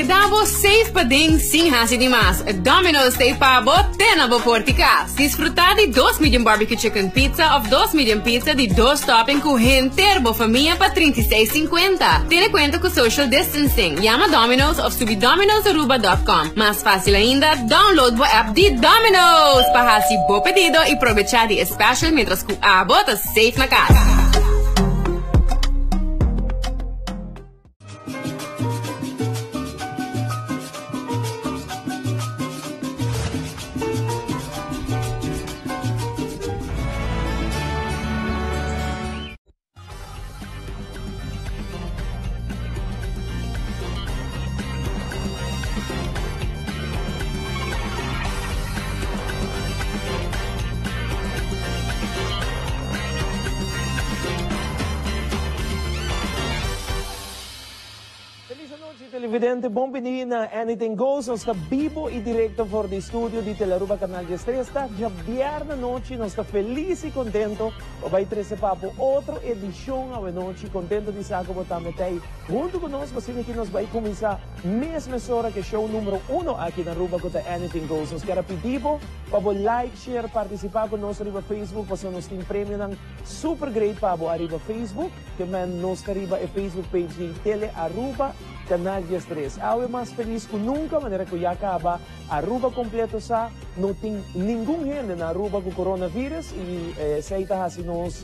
Keda bo safe paden sin hasi di mas. Domino's ta pa bo te na bo port'i cas. Disfruta di dos medium barbecue chicken pizza of dos medium pizza di dos topping cu henter bo famia pa 36,50. Tene cuenta cu social distancing. Yama Domino's of subi dominosaruba.com. Mas facil ainda, download bo app di Domino's pa hasi bo pedido y probecha di e special mientras cu abo ta safe na cas. Feliz anochi televidente, bon bini na Anything Goes. Nos ta bibo y directo for di studio di Telearuba Canal 13. Ta djabièrnè anochi, nos ta feliz y contento pa bay trece pa bo otro edicion awenochi. Contento di sa cu bo ta metey hunto cu nos, pasobra aki nos bay cuminsa mes mesora cu e show numero uno aki na Aruba cu ta Anything Goes. Nos kier a pidi bo pa bo like, share, participa cu nos riba Facebook pasobra nos tin premionan super great pa bo ariba Facebook. Ke men nos ta riba e Facebook page di Tele Aruba Canal 13. Awe mas feliz cu nunca manera cu ya caba Aruba completo sa no tin ningun hende na Aruba cu coronavirus y esey ta haci nos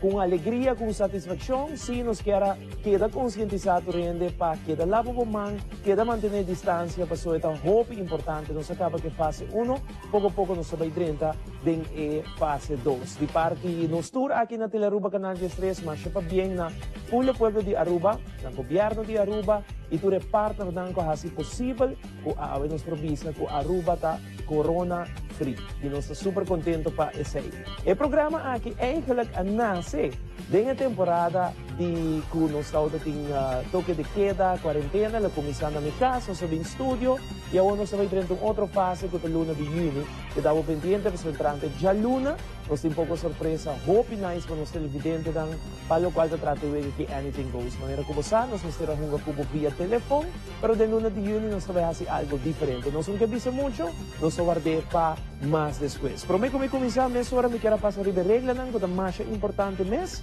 cu un alegria cu un satisfaccion. Si nos kier a keda concientisa tur hende pa keda laba bo man, keda mantene distancia pasobra e ta hopi importante. Nos a caba cu e fase uno. Poco poco nos ta bay drenta den e fase dos. Di parti nos tur aki na Telearuba Canal 13 masha pabien na full e pueblo di Aruba, na gobierno di Aruba y tur e partnernan cu a haci posibel cu awe nos por bisa cu Aruba ta corona free. Y nos ta super contento pa esey. E programa aki eigenlijk a nace den e temporada di cu nos tawata tin toque de queda, cuarentena, el a cuminsa na mi cas, nos a bin studio. I awor nos ta bai drenta un otro fase ku ta luna di yüni. Keda bo pendiente pasobra entrante djaluna nos tin poko sorpresa hopi nice pa nos televidentenan pa lokual ta trata e wega ki Anything Goes. Manera ku bo sa nos mester a hunga ku bo via telefon, pero den luna di yüni nos ta bai hasi algo diferente. Nos no ke bisa mucho, nos ta ward'é pa mas despues. Promé ku mi kuminsá mesora mi kier a pasa riba e reglanan ku ta masha importante mes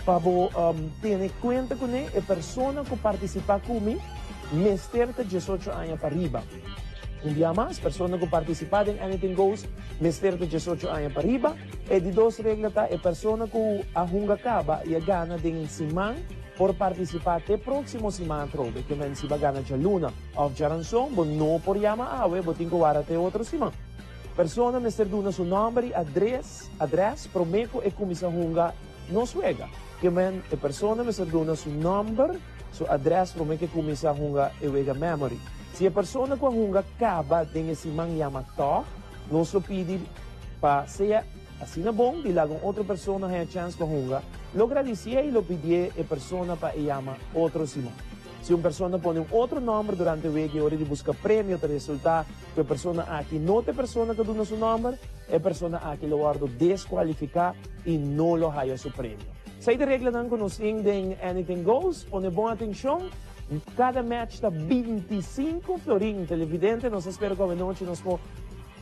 pa bo tene kuenta kuné. E persona ku partisipá ku mi. Mester ta diesocho aña pa riba. Un bia mas, persona ku partisipá den Anything Goes mester ta diesocho aña pa riba. E di dos regla ta e persona ku a hunga kaba i a gana den siman por partisipá te próksimo siman atrobe. Ke men si bo a gana djaluna òf djaranson, bo no por yama awe, bo tin ku wara te otro siman. Persona mester duna su nòmber i adres, adrès, promé ku e kuminsá hunga nos wega. Ke men e persona mester duna su nòmber. Su adres prome ke kuminsá hunga e wega memory. Si e persona ku a hunga kaba den e siman yama tòg, nos lo pidi pa sea asina bon di laga un otro persona haña chèns pa hunga. Lo gradisié i lo pidié e persona pa e yama otro siman. Si un persona pone un otro nòmber durante e wega i ora di buska premio ta resultá ku e persona aki no ta e persona ku a duna su nòmber, e persona aki lo wòrdu deskualifiká i no lo haya su premio. Esei ta reglanan ku nos tin den Anything Goes. Pone bon atenshon. Kada match ta 25 florin. Televidente, nos ta spera ku awenochi nos por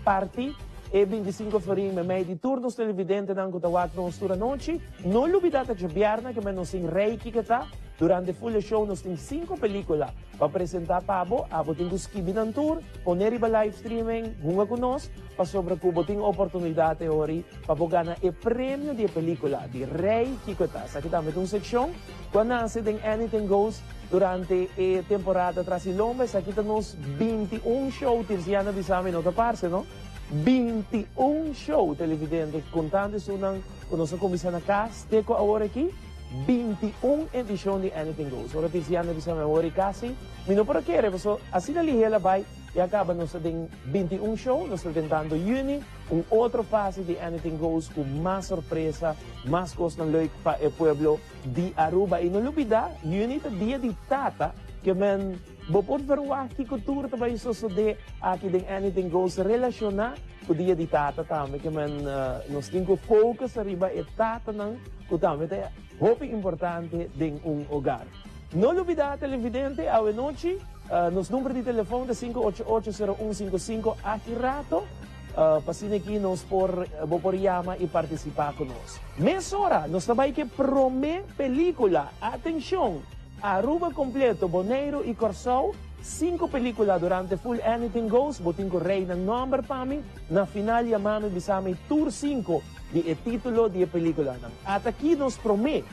parti e 25 florin meimei di tur nos televidentenan ku ta wak nos tur anochi. No lubida ta djabièrnè ke men nos tin Reiki ke ta. Durante full e show nos tin sinku pelikula pa presentá pa bo. Abo tin ku skibi nan tur, pone riba live streaming, hunga ku nos pasobra ku bo tin oportunidat e ori. Pa bo gana e premio di e pelicula di Rey Kiko Ta. Esaki tambe ta un seccion cu a nace den Anything Goes durante e temporada tras di lomba. Esaki ta nos 21 show, Tirsiana bisa mi no ta parce no. 21 show televidente contando esunnan cu nos a cuminsa na cas te cu awor aki. 21 edicion di Anything Goes. Ora Tirsiana bisa mi awor y casi mi no por a kere pasobra asina lihe la bay y a caba nos ta den 21 show, nos ta tentando juni. Un otro fase di Anything Goes cu mas sorpresa, mas cosnan leuk pa e pueblo di Aruba. Y no lubida, juni ta dia di tata, ke men bo por verwagt kico tur ta bay sosode aki den Anything Goes relaciona cu dia di tata tambe. Ke men nos tin cu focus ariba e tatanan cu tambe ta hopi importante den un hogar. No lubida televidente, awe nochi. Nos number di telefon ta 5880155 aki rato pa asina aki nos por bo por yama y participa cu nos. Mesora nos ta bay cu e prome pelicula. Atencion! Aruba completo, Boneiro y Corsou, cinco pelicula durante full Anything Goes, bo tin cu rey nan nomber pa mi, na final yama mi bisa mi tur cinco di e titulo di e peliculanan. Ata aki nos prome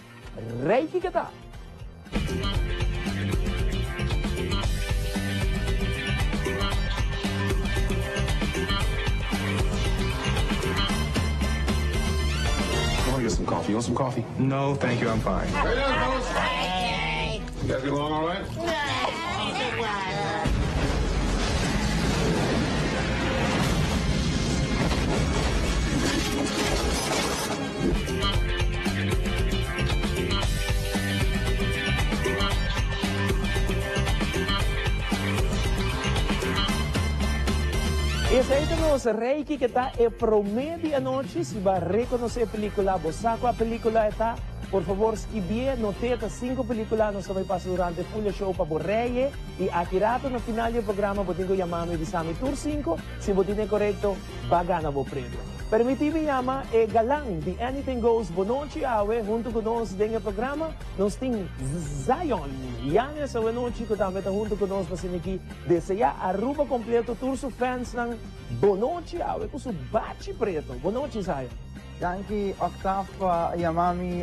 rey kiko ta? I wanna get some coffee. You want some coffee? No, thank you, I'm fine. You guys get along all right? Esei ta nos Reiki ke ta e prome di anochi. Si bo a rekonosé e pelikula, bo sa kua pelikula e ta, por fabor skibié, noté ta sinku pelikula nos ta bai pasa durante full e show pa bo reye i aki rato na final di e programa bo tin ku yama mi i bisa mi tur sinku si bo tin e korekto ba gana bo premio. Permití mi yama e galan di Anything Goes Bonochi awe huntu ku nos den e programa nos tin Zion Yanes awe nochi ku tambe ta huntu ku nos pa asina aki deseá Aruba kompleto tur su fansnan bonochi awe ku su bachi preto. Bonochi Zion. Danki Octave pa yama mi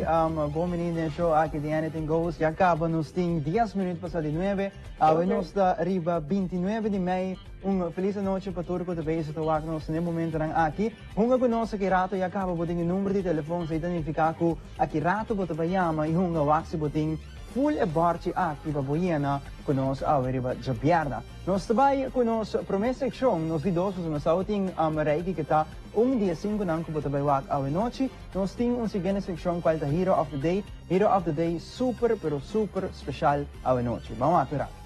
bon bini den show aki di Anything Goes. Ya caba nos tin dies minuut pasa di nuebe. Awe nos ta riba bintinuebe di mei. Un felis anochi pa tur cu ta bezig ta wak nos n'e momentonan aki. Hunga cu nos aki rato ya caba bo tin e number di telefon esey ta nifica cu aki rato bo ta bay yama y hunga wak si bo tin full e borchi aki pa bo yena cu nos awe riba djabierna. Nos ta bay cu nos prome seccion, nos di dos pasobra nos awe tin Reiki cu ta un di e cinconan cu bo ta bay wak awe nochi. Nos tin un siguiente seccion cual ta Hero of the Day, Hero of the Day super pero super special awe nochi. Ban wak un rato.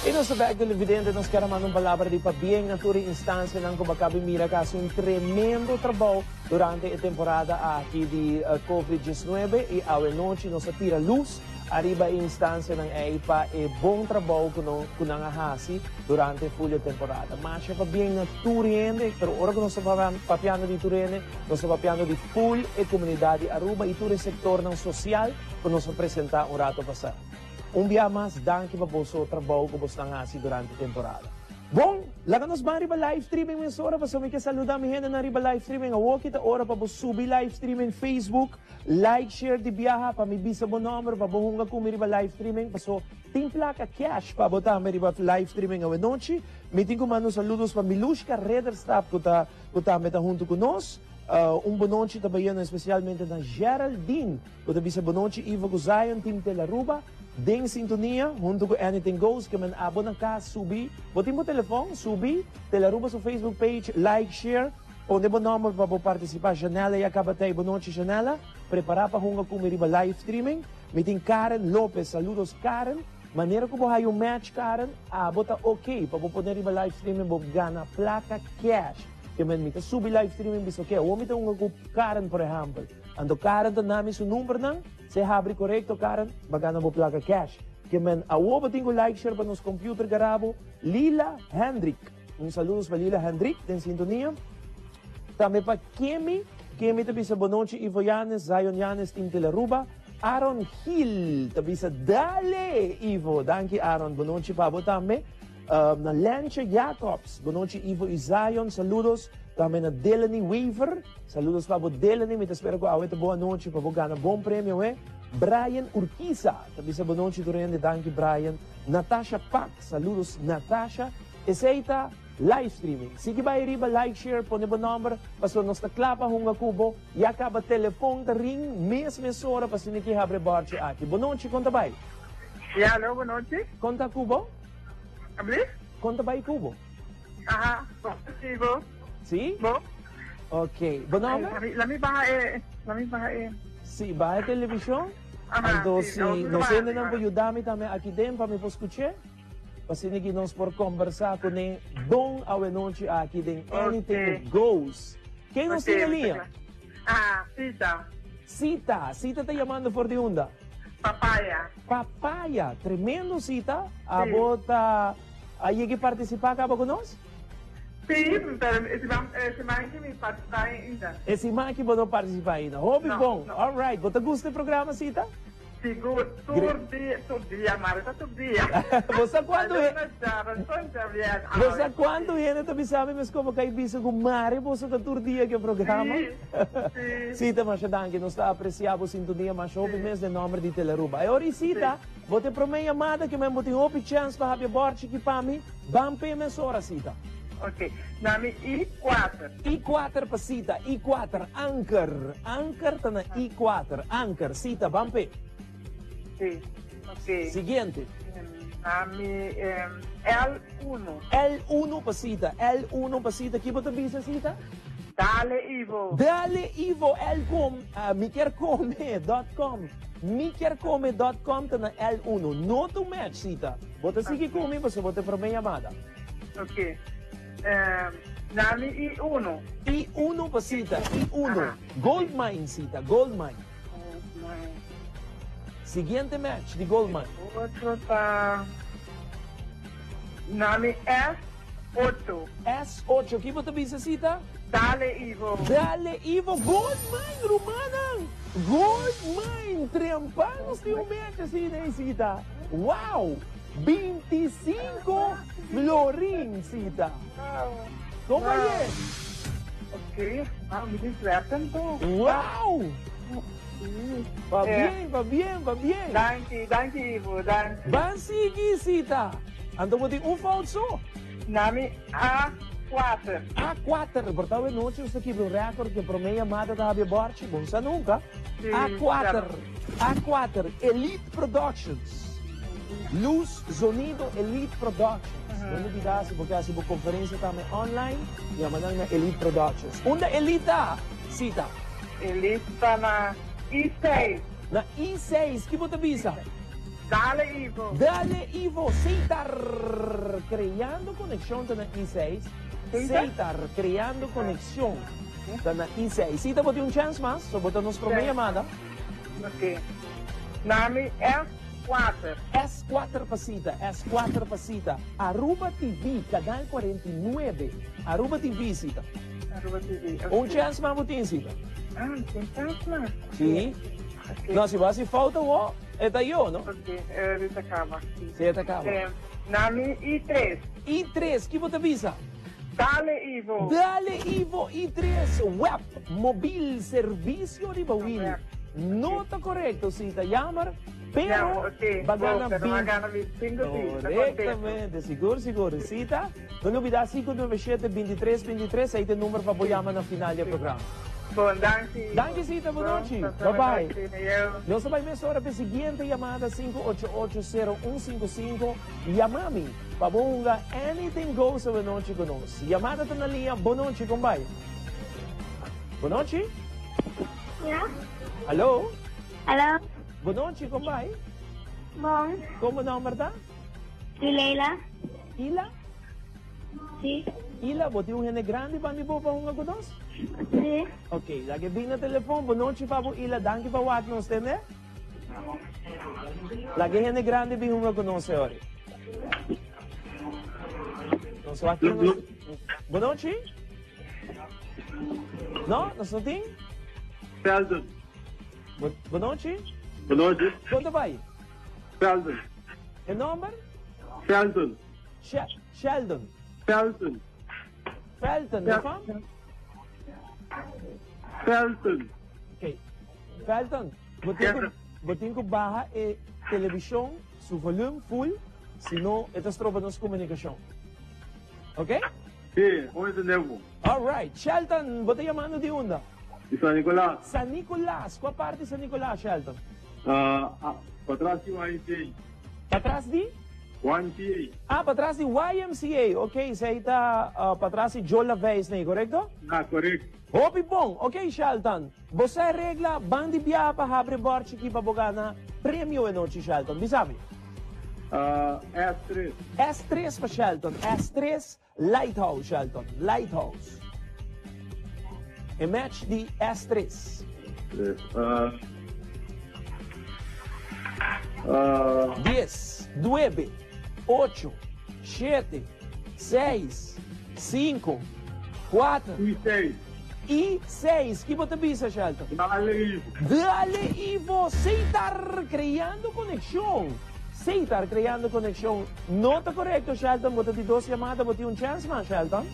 I nos ta bek televidente, nos kier a manda un palabra di pabien na tur e instancianan cu bo a cabi mira cu a haci un tremendo trabou durante e temporada aki di Covid diesnuebe y awe nochi nos a tira luz ariba e instancianan ey pa e bon trabou cu no cu nan a haci durante full e temporada. Masha pabien na tur hende, pero ora cu nos ta papiando di tur hende, nos ta papiando di full e comunidad di Aruba y tur e sectornan social cu nos a presenta un rato pasa. Un bia mas danki pa boso trabou ku bosnan hasi durante temporada. Bon, laga nos ban riba live streaming mesora pasobra mi ke saluda mi hendenan riba live streaming. Awoki ta ora pa bo subi live streaming Facebook, like, share di biaha pa mi bisa bo nomber pa bo hunga ku mi riba live streaming paso tin plaka cash pa bo tambe riba live streaming awenochi. Mi tin ku manda un saludos pa Milushka Ridderstap ku ta ku tambe ta huntu ku nos. Un bonochi ta bayendo especialmente na Geraldine. Bo ta bisa bonochi Ivo ku Zion Team Telaruba den sintonia hunto ku Anything Goes ke men abo na kas subi bo tin bo telefon subi Telaruba su Facebook page like share pone bo nomber pa bo participa Janella ya kaba tey bonochi Janella prepara pa hunga ku mi riba live streaming mi tin Karen Lopez saludos Karen manera ku bo haya un match Karen abo ta ok pa bo pone riba live streaming bo gana plaka cash ke men mi ta subi live streaming bisa ok awor mi ta hunga ku Karen por ehempel. Anto Karen ta nami su numbernan, se habri korekto Karen, ba gana bo plaka cash. Ke men awo bo tin ku like share pa nos computer garabo Lila Hendrik. Un saludos pa Lila Hendrik den sintonia. Tambe pa Kemi, Kemi ta bisa bonochi Ivo Yanes, Zion Yanes team Telaruba. Aaron Gil ta bisa dale Ivo, danki Aaron, bonochi pa bo tambe. Na Lenche Jacobs, bonochi Ivo y Zion, saludos. Tambe na Delany Wever, saludos pa bo Delany, mi ta spera ku awe ta bo anochi pa bo gana bon premio he. Brian Urquiza ta bisa bonochi tur hende, danki Brian. Natasha Pak, saludos Natasha. Esei ta live streaming. Sigui bai riba like, share, pone bo nomber pasobra nos ta kla pa hunga ku bo. Ya kaba telefon ta ring mes mesora pa asina ki habri e bòrchi aki. Bonochi, kon ta bai? Ya, alo, bonochi. Kon ta ku bo? Abli? Kon ta bai ku bo? Aha, bo si bo. Si? Bo. Ok, bo nomber? La mi baha e, la mi baha e. Si, baha e television. Aha, Anto si, si no, nos hendenan baha. por yuda mi tambe aki den pa mi por skuch'é. Pa asina ki nos por kombersá kuné bon awenochi aki den Anything Ok. Goes. Ken nos Ok, tin na mi ta liña? kla. Aha, Sita. Sita, Sita ta yamando for di unda? Papaya. Papaya, tremendo Sita. Si. Abo ta A yegi partisipá kaba ku nos? Sí, pero e siman e siman aki mi partisipá ainda. E siman aki bo no partisipá ainda. Hopi No, bon. no. All right. Bo ta gusta e programa, Sita? Sigur, tur dia, tur dia, mari ta tur dia. Bo sa kuantu he. Aluna djaranson, djabièrnè, Bo sa awe. kuantu hende ta bisa mi mes komo kai bisa ku mari boso ta tur dia ku e programa? Sí, sí. Sita, masha danki. Nos ta apresiá bo sintonia masha hopi Sí. mes den nòmber di Telearuba. E ora i Sita. Sí. Bo ta e promé yamada ke men bo tin hopi chèns pa habia bòrchi ki pa mi, ban p'e mesora sita. Ok, na mi I kuater. I kuater pa sita, I kuater, anker, anker ta na I kuater, anker, sita, ban p'e. Si, ok. Siguiente. Na mi L uno. L uno pa sita, L uno pa sita, ki bo ta bisa sita? Dale Ivo. Dale Ivo, L com, mi kier come dot com. Mi kier come dot com ta na L uno. No ta un match Sita. Bo ta sigui cu mi pasobra bo ta e prome yamada. Ok. Na mi I uno. I uno pa Sita. I uno. Gold mine Sita. Gold mine. Gold mine. Siguiente match di gold mine. Otro ta na mi S ocho. S ocho. Ki bo ta bisa Sita? Dale Ivo. Dale Ivo. Gold mine rumannan. Gold mine. Trempa nos tin un mecha asina ei Sita. Wow. 25 florin Sita. Kon bai e? Ok. Ah, mi tin suerte anto. Wow. Pa bien, pa bien, pa bien. Danki, danki Ivo, danki. Ban sigui Sita. Anto bo tin un fout so. Na mi A kuater. A kuater, por ta awenochi nos ta kibra un rèkòrt ku e promé yamada ta habia bòrchi, bo no sa nunka. A kuater, A kuater, Elite Productions. Luz, zonido, Elite Productions. No lubidá si bo ke hasi bo konferensia tambe online, yama nan na Elite Productions. Unda Elite ta, Sita? Elite ta na I seis. Na I seis, ki bo ta bisa? Dale Ivo. Dale Ivo, Seitar creando conexion ta na I6. Seitar creando conexion ta na I6. Sita bo tin un chance mas, so bo ta nos prome yamada. Ok. Na mi S kuater. S kuater pa Sita, S kuater pa Sita. Aruba TV, canal 49. Aruba TV, Sita. Aruba TV, ok. Un chance mas bo tin, Sita. Ah, tin chance mas? Si. No, si bo hasi fout awo. E ta yo, no? Ok, e ta kaba. Si, e ta kaba. Na mi I tres. I tres, ki bo ta bisa? Dale Ivo! Dale Ivo I tres, web, mobil, servisio riba wil. No ta korekto, si ta jammer, pero ba gana 20. Korektamente, sigur sigur. Sita, no lubida 597 23 23, ei ta e number pa bo yama na final di e programa. Bon, danki. Danki Sita, bon nochi. Bye bye. Nos ta bai mesora pa e siguiente yamada 5880155. Yama mi pa bo hunga Anything Goes awe nochi ku nos. Yamada ta na liña, bon nochi, kon bai? Bon nochi. Ya. Hallo. Hallo. Bon nochi, kon bai? Bon. Kon bo nomber ta? Ileila. Ila? Si. Ila, bo tin un hende grandi ban di bo pa hunga ku nos? Si. Ok, laga e bin na telefon. Bo nochi pa bo, Ila. Danki pa wak nos, tende? Laga e hende grandi bin hunga ku nos e ora. Nos wak ken nos. Bo nochi? No, nos no tin? Sheldon. Bo, bo nochi? Bo nochi. Kon ta bai? Sheldon. E nomber? Sheldon. Sheldon. Felton. Felton, no fam? Felton. Ok. Felton, bo tin ku, bo tin ku baha e televishon su volume full, si no e ta stroba nos komunikashon. Ok? Si, bo entende bo. Alright. Shelton, bo ta yamando di unda? Di San Nicolas. San Nicolas. Kua parti San Nicolas, Shelton? Patras di YMCA. Patras di? YMCA. Ah, patras di YMCA. Ok, esei ta patras di Joe Laveist nei, korekto? Ah, korekto. Hopi bon. Ok, Shelton. Bo sa e regla, ban di biaha pa habri bòrchi ki pa bo gana premio e nochi, Shelton. Bisa mi. S3. S3 pa Shelton. S3 Lighthouse, Shelton. Lighthouse. E match di S3. Dies, nuebe, ocho, shete, seis, sinku, kuater. I seis. I seis. Ki bo ta bisa, Shelton? Dale Ivo. Dale Ivo. Seitar creando conexion. Seitar creando conexion. No ta corecto, Shelton. Bo ta di dos yamada. Bo tin un chance mas, Shelton.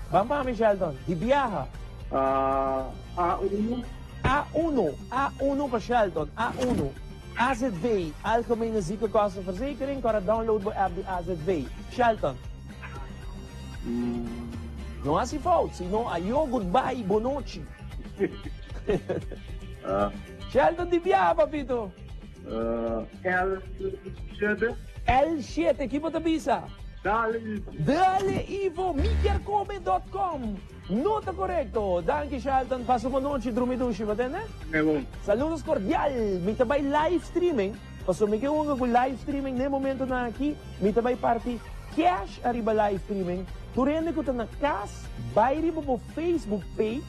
Ban pa mi, Shelton. Di biaha. A uno. A uno. A uno pa Shelton. A uno. AZV, Algemene Ziekenkostenverzekering. Kora download bo app di AZV. Shelton. No hasi fout, sino ayo, goodbye, bonochi. Shelton di biaha, papito. L shete. L shete, ki bo ta bisa? Dale Ivo. Dale Ivo, mi kier come dot com. No ta korekto. Danki Shelton, pasa un bonochi, drumi dushi, bo tende? E bon. Saludos cordial, mi ta bai live streaming, pasobra mi ke hunga ku live streaming na e momentonan aki, mi ta bai parti cash ariba live streaming, tur hende ku ta na kas bai riba bo Facebook page,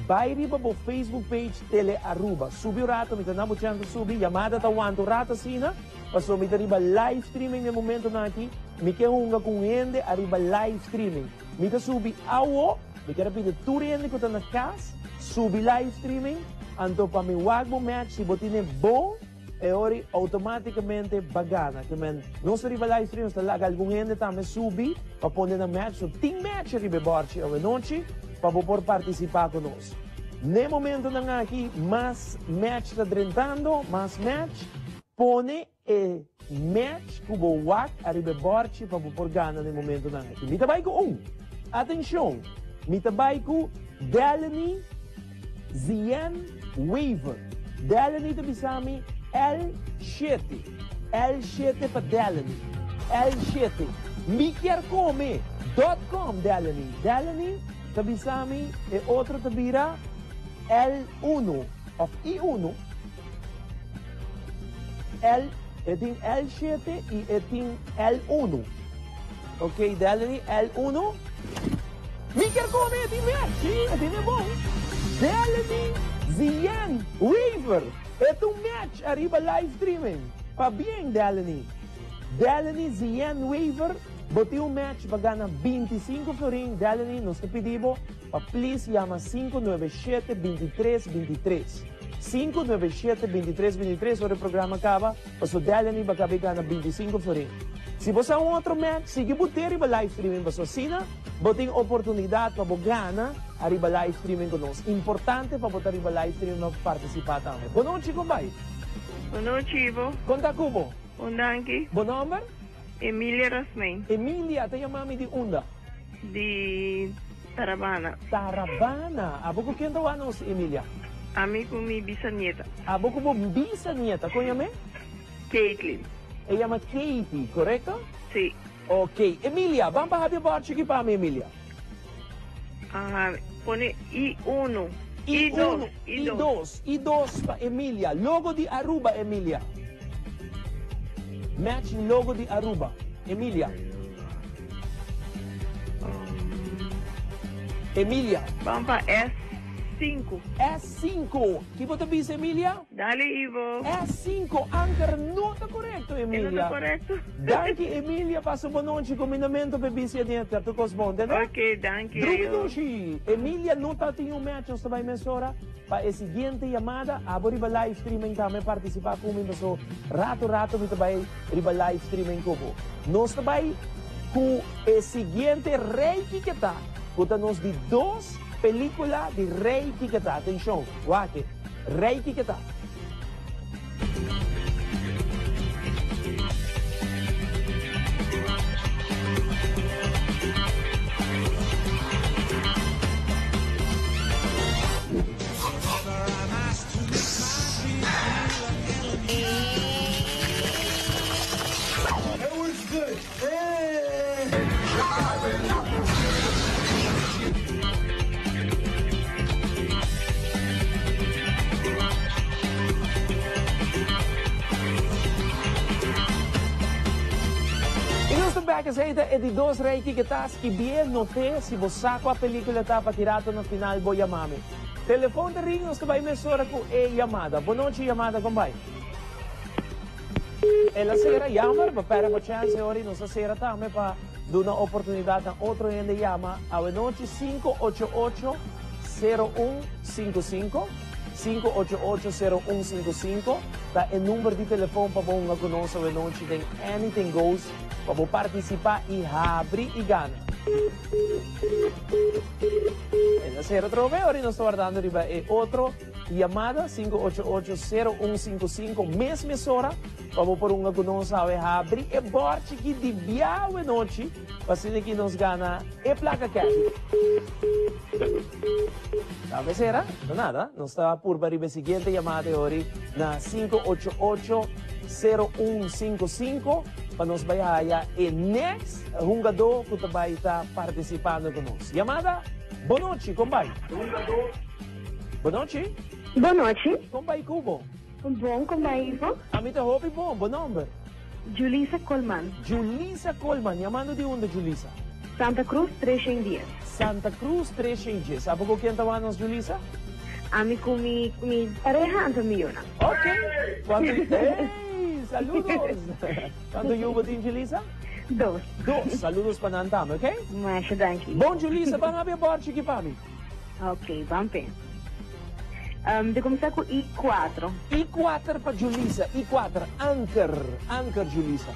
Bai riba bo Facebook page Tele Aruba. Subi un rato, mi ta na bo chance pa subi. Yamada ta wanta un rato asina, pasobra mi ta riba live streaming den momentonan aki. Mi ke hunga ku un hende ariba live streaming. Mi ta subi awo, mi ker a pidi tur hende ku ta na kas subi live streaming, anto pa mi wak bo match si bo tine bon, E ori automaticamente ba gana. Ke men nos ta riba live stream nos ta laga algun hende tambe subi pa pone nan match. So tin match riba e borchi awenochi pa bo por participa cu nos. N'e momentonan aki mas match ta drentando, mas match. Pone e match cu bo wak ariba e borchi pa bo por gana n'e momentonan aki. Mi ta bai cu un. Atencion! Mi ta bai cu Delany. Zien Weaver. Delany ta bisa mi L shete. L shete pa Delany. L shete. Mi kier come. Dot com Delany. Delany ta bisa mi e otro ta bira L uno of I uno. L e tin L shete y e tin L uno. Ok Delany L uno. Mi kier come e tin mer. Si, e tin e bon. Delany Zien Weaver. E ta un match ariba live streaming. Pabien Delany. Delany Zien Weaver, bo tin un match pa gana 25 florin. Delany, nos ta pidi bo pa please yama 597 23 23. 597 23 23 ora e programa caba. Paso Delany ba cabe gana 25 florin. Si bo sa un otro match, sigui bo te riba live streaming paso asina bo tin oportunidad pa bo gana ariba live streaming cu nos. Importante pa bo ta riba live streaming pa participa tambe. Bo nochi con bay? Bo nochi Ivo. Con ta cu bo? Bon danki. Bo nomber? Emilia Rasmijn. Emilia, ta yama mi di unda? Di Tarabana. Tarabana. Abo cu ken ta wak nos, Emilia? Ami cu mi bisanieta. Abo cu bo bisanieta. Con yam'e? Caitlin. E yama Katie, corecto? Si. Ok. Emilia, ban pa habia bòrchi aki pa mi, Emilia. Aha, pone I uno. I uno, I dos, I dos pa Emilia. Logo di Aruba, Emilia. Match logo di Aruba. Emilia. Emilia. Ban pa S sinku. S sinku. Ki bo ta bisa, Emilia? Dale, Ivo. S sinku. Anker no ta korekto, Emilia. E no ta korekto. Danki, Emilia. Pasa un bon nochi. Kombinamento p'e bisi adenter. Tur kos bon, tende? Ok, danki. Drumi dushi. Emilia no ta tin un match. Nos ta bai mesora pa e siguiente yamada. Abo riba live streaming tambe partisipá ku mi paso rato rato mi ta bai riba live streaming ku bo. Nos ta bai ku e siguiente reiki ke ta. Ku ta nos di dos pelíkula di Rei Kiketa. Atenshon, wak e, Rei Kiketa. I nos ta bek esei ta e di dos rei ki ke ta skibie note si bo sa kua pelikula ta pa ki rato na final bo yama mi. Telefon ta ring nos ta bai mesora ku e yamada. Bonochi yamada kon bai? El a sera jammer, pa perde bo chance e ora y nos a sera tambe pa duna oportunidad na otro hende yama awenochi 588-0155, 588-0155 ta e number di telefon pa bo hunga cu nos awenochi den Anything Goes pa bo participa y habri y gana. El a sera otro vez, ora y nos ta wardando riba e otro. Yamada, 588-0155 mes mesora pa bo por hunga ku nos awe. Habri e bòrchi ki di bia awe nochi pa asina ki nos gana e plaka kèsh. Ta mesera? No nada, nos ta purba riba e siguiente yamada e ori na 588-0155 pa nos bai haya e next hungadó ku ta bai ta partisipando ku nos. Yamada, Bonochi, kon bai? Bonochi. Bonochi. Kon bai ku bo? Bon, kon bai Ivo? Ami ta hopi bon. Bo nomber? Julisa Colman. Julisa Colman. Yamando di unda Julisa? Santa Cruz 310. Santa Cruz 310. Abo ku ken ta wak nos Julisa? Ami ku mi mi pareha anto mi yunan. Ok. Kuantu Ey! Saludos! Kuantu yu bo tin Julisa? Dos. Dos. Saludos pa nan tambe, ok? Masha danki. Bon Julisa, ban habia bòrchi ki pa mi. Ok, ban pe. Um, di kumsa ku I kuatro. I kuater pa Julisa, I kuater, anker, anker Julisa.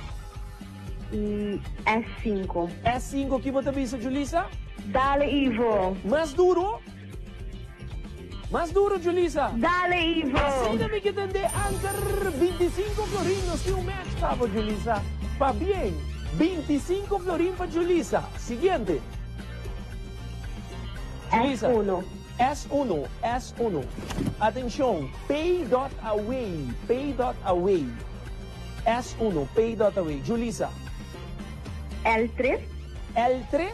I S sinku. S sinku, ki bo ta bisa Julisa? Dale Ivo. Mas duro? Mas duro Julisa. Dale Ivo. Asina mi ke tende anker 25 florin nos tin un match pa bo Julisa. Pabien, 25 florin pa Julisa. Siguiente. Julisa. S1. S1, S1. Atencion, pay dot away, pay dot away. S1, pay dot away. Julisa. L3. L3.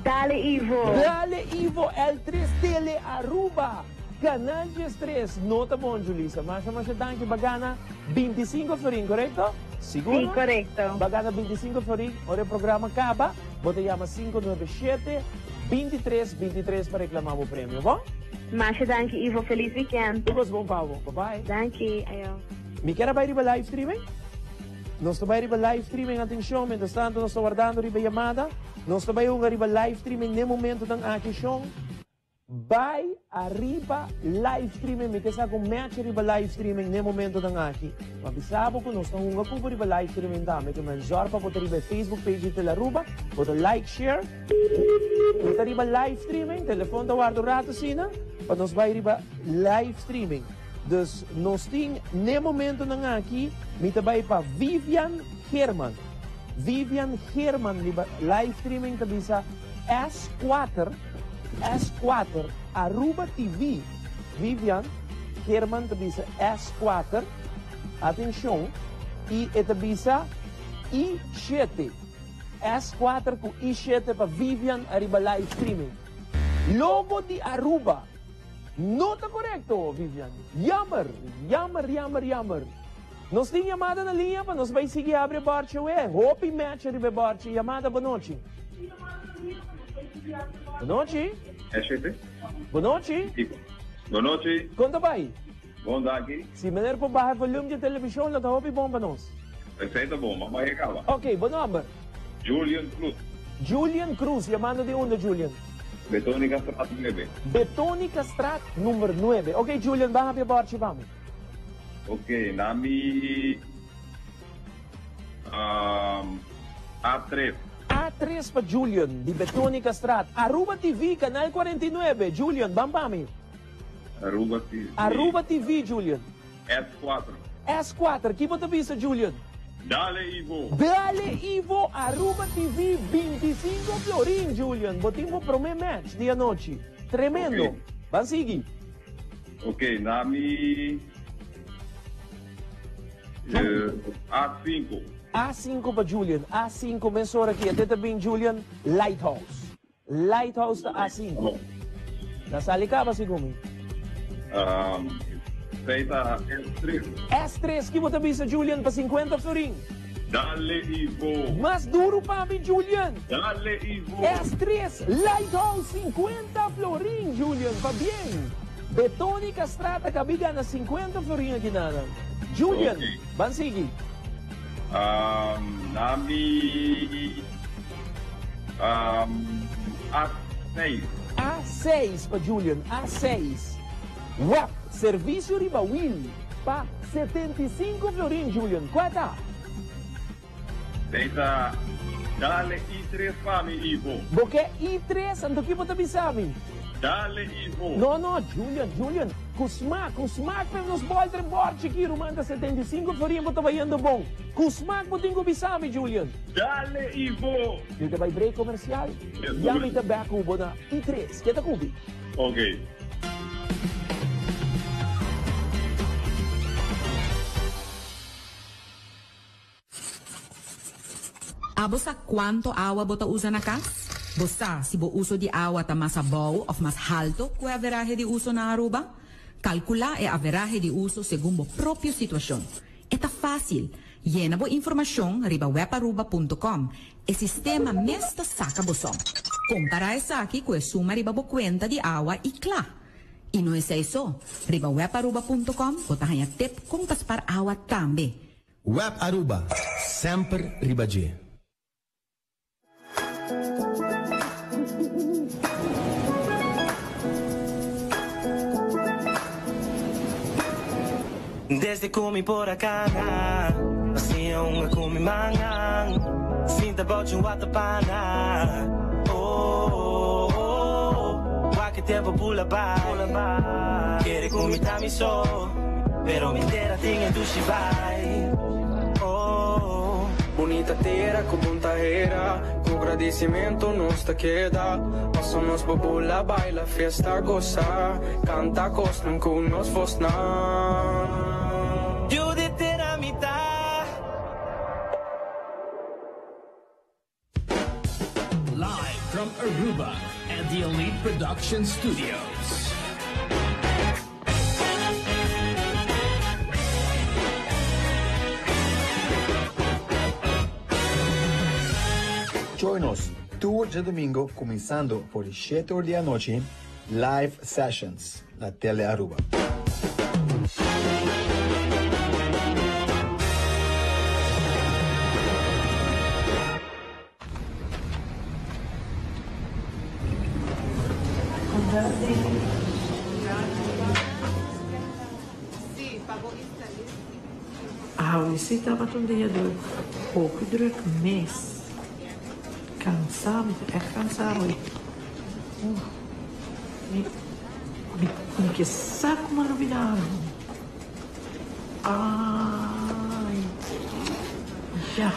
Dale Ivo. Dale Ivo, L3 Tele Aruba. Canal 13. No ta bon, Julisa. Masha, masha danki. Ba gana 25 florin, correcto? Sigur? Si, correcto. Ba gana 25 florin. Ora e programa caba. Bo ta yama 597 23 23 pa reclama bo premio, bon? Masha danki Ivo, feliz weekend. Tur cos bon pa bo. Bye bye. Danki, ayo. Mi kier a bai riba live streaming? Nos ta bai riba live streaming, atencion, mientras tanto nos ta wardando riba yamada. Nos ta bai hunga riba live streaming n'e momentonan aki, shon. Bai ariba live streaming mi ke sa ku match riba live streaming n'e momentonan aki. Ma bisa bo ku nos ta hunga ku bo riba live streaming tambe ke men zòrg pa bo ta riba e Facebook page di Telaruba, bo ta like, share. Mi ta riba live streaming, telefon ta warda un rato asina pa nos bai riba live streaming. Dus nos tin n'e momentonan aki mi ta bai pa Vivian Geerman. Vivian Geerman riba live streaming ta bisa S kuater, S kuater, Aruba TV, Vivian Geerman ta bisa S kuater, atencion, y e ta bisa I shete, S kuater cu I shete pa Vivian ariba live streaming. Logo di Aruba no ta corecto, Vivian. Jammer, jammer, jammer, jammer. Nos tin yamada na liña pa nos bay sigui habri e borchi awe. Hopi match ariba e borchi. Yamada, bonochi. Bonochi. SGP. Bonochi. Bonochi. Kon ta bay? Bon danki. Si meneer por baha e volume dje television lo ta hopi bon pa nos. Esey ta bon, mama e caba. Ok, bo nomber? Julian Cruz. Julian Cruz, yamando di unda Julian? Betonica Straat nuebe. Betonica Straat number nuebe. Ok Julian, baha p'e borchi pa mi. Ok, na mi A tres. A. A3 pa Julian di Betonica Straat. Aruba TV, Canal 49. Julian, ban pa mi. Aruba TV. Aruba TV, Julian. S4. S4, ki bo ta bisa, Julian? Dale Ivo. Dale Ivo, Aruba TV, 25 florin, Julian. Bo tin bo prome match di anochi. Tremendo. Ok. Ban sigui. Ok, na mi A5. A5 pa Julian. A5 mesora aki. Ate ta bin Julian, Lighthouse. Lighthouse ta A5. Na sali caba segun mi. Esey ta S3. S3 ki bo ta bisa Julian pa 50 florin. Dale Ivo. Mas duro pa mi Julian. Dale Ivo. S3 Lighthouse 50 florin Julian pa bien. Betoni Castrata cabi gana 50 florin aki nanan. Julian ban sigui. Na mi A6. A6 pa Julian A6. Web servicio riba wiel pa 75 florin Julian cua ta? Esey ta Dale I3 pa mi Ivo. Bo ke I3 anto ki bo ta bisa mi? Dale Ivo. No no Julian Julian cu smaak cu smaak pe nos bolter borchi ki ruman ta 75 florin bo ta bayendo bon cu smaak bo tin cu bisa mi Julian. Dale Ivo. Mi ta bay break comercial ya mi ta back cu bo na I3 ke ta cubi? Ok. Abo sa cuanto awa bo ta usa na cas? Bo sa si bo uso di awa ta mas abou of mas halto cu e averahe di uso na Aruba? Calcula e averahe di uso segun bo propio situacion. E ta facil! Yena bo informacion riba webaruba punto com. E sistema mes ta saca bo som. Compara esaki cu e suma riba bo cuenta di awa y cla! Y no esey so, riba webaruba punto com bo ta haña tip con pa spar awa tambe. Web Aruba, semper riba dje. Desde cu mi por a cana, Hacia un cu mi mangan, Sinta bochi un watapana. Oh, oh, oh, Wak e tempo bula bai. Kere cu mi ta mi so, Pero mi tera tin e dushi bai. Oh. Bunita tera cu bon tahera, Cu gradicimento nos ta keda. Paso nos por bula, baila, fiesta, goza, Canta cosnan cu nos voznan. Yu di tera mi ta. Live from Aruba at the Elite Production Studios. Join us tur djadomingo cuminsando for di shete or di anochi, Live Sessions na Tele Aruba. Awe si tabata un dia druk, hopi druk mes. Kansa, mi ta ègt kansa awe. Mi, mi, mi ke sa ku mi a lubida algu. Ai, ya.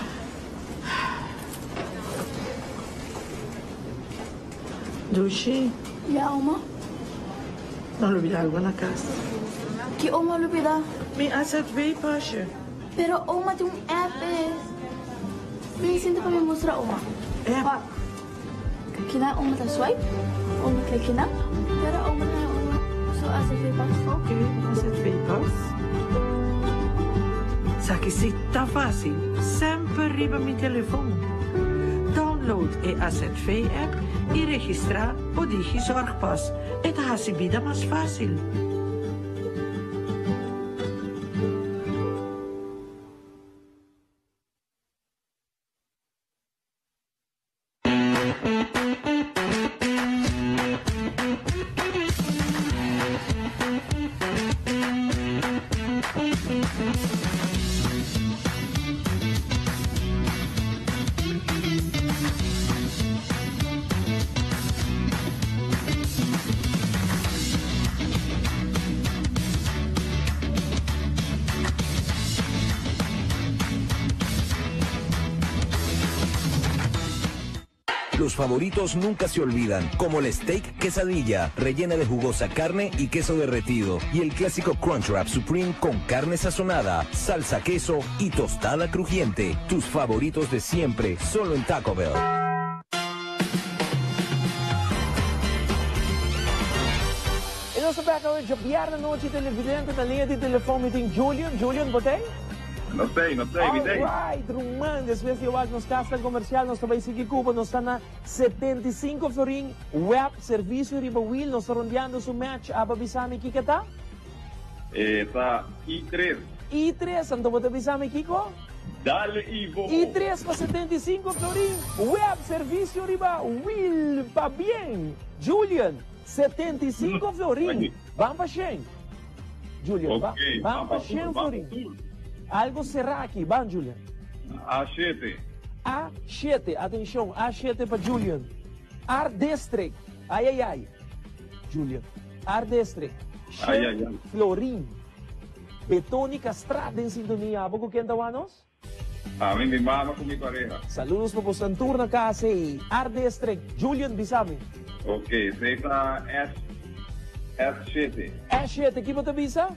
Dushi. Ya, oma. Mi a lubida algu na kas. Ki oma a lubida? Mi AZV pasje. Pero oma tin un app e. Bin sinta pa mi mustra oma. App? Wak. Kina oma ta swipe, oma klik kina, pero oma ta haña un su AZV pas. Ok, AZV pas. Sa ki si ta fácil, semper riba mi telefon. Download e AZV app y registra bo Digizorgpas. E ta haci bida mas fácil. favoritos nunca se olvidan, como el steak quesadilla, rellena de jugosa carne y queso derretido, y el clásico Crunchwrap Supreme con carne sazonada, salsa queso y tostada crujiente. Tus favoritos de siempre, solo en Taco Bell. I nos ta bek awe djabièrnè anochi televidente na liña di telefòn mi tin Julian. Julian, bo t'ei? Nos t'ei, nos t'ei, mi t'ei. Alright, ruman, despues di e wak nos kasnan komersial nos ta bai sigui ku bo. Nos ta na 75 florin web servisio riba wiel. Nos ta rondeando su match. Aba bisa mi kiko ta? E ta I tres. I tres, anto bo ta bisa mi kiko? Dale Ivo! I tres pa 75 florin web servisio riba wiel. Pabien, Julian! 75 florin. Ban pa 100. Julian, ba, Ok, ban pa 100 florin. Algo será aki. Ban, Julian. A7. A7, atencion, A7 pa Julian. Art District. Ay, ay, ay. Julian. Art District. Ay, ay, 100 ay. florin. Betonica Straat den sintonia. Abo cu ken ta wak nos? Ami, mi mama cu mi pareha. Saludos pa boso tur na casa y Art District. Julian, bisami. Ok, esey ta S, S7. S7, ki bo ta bisa?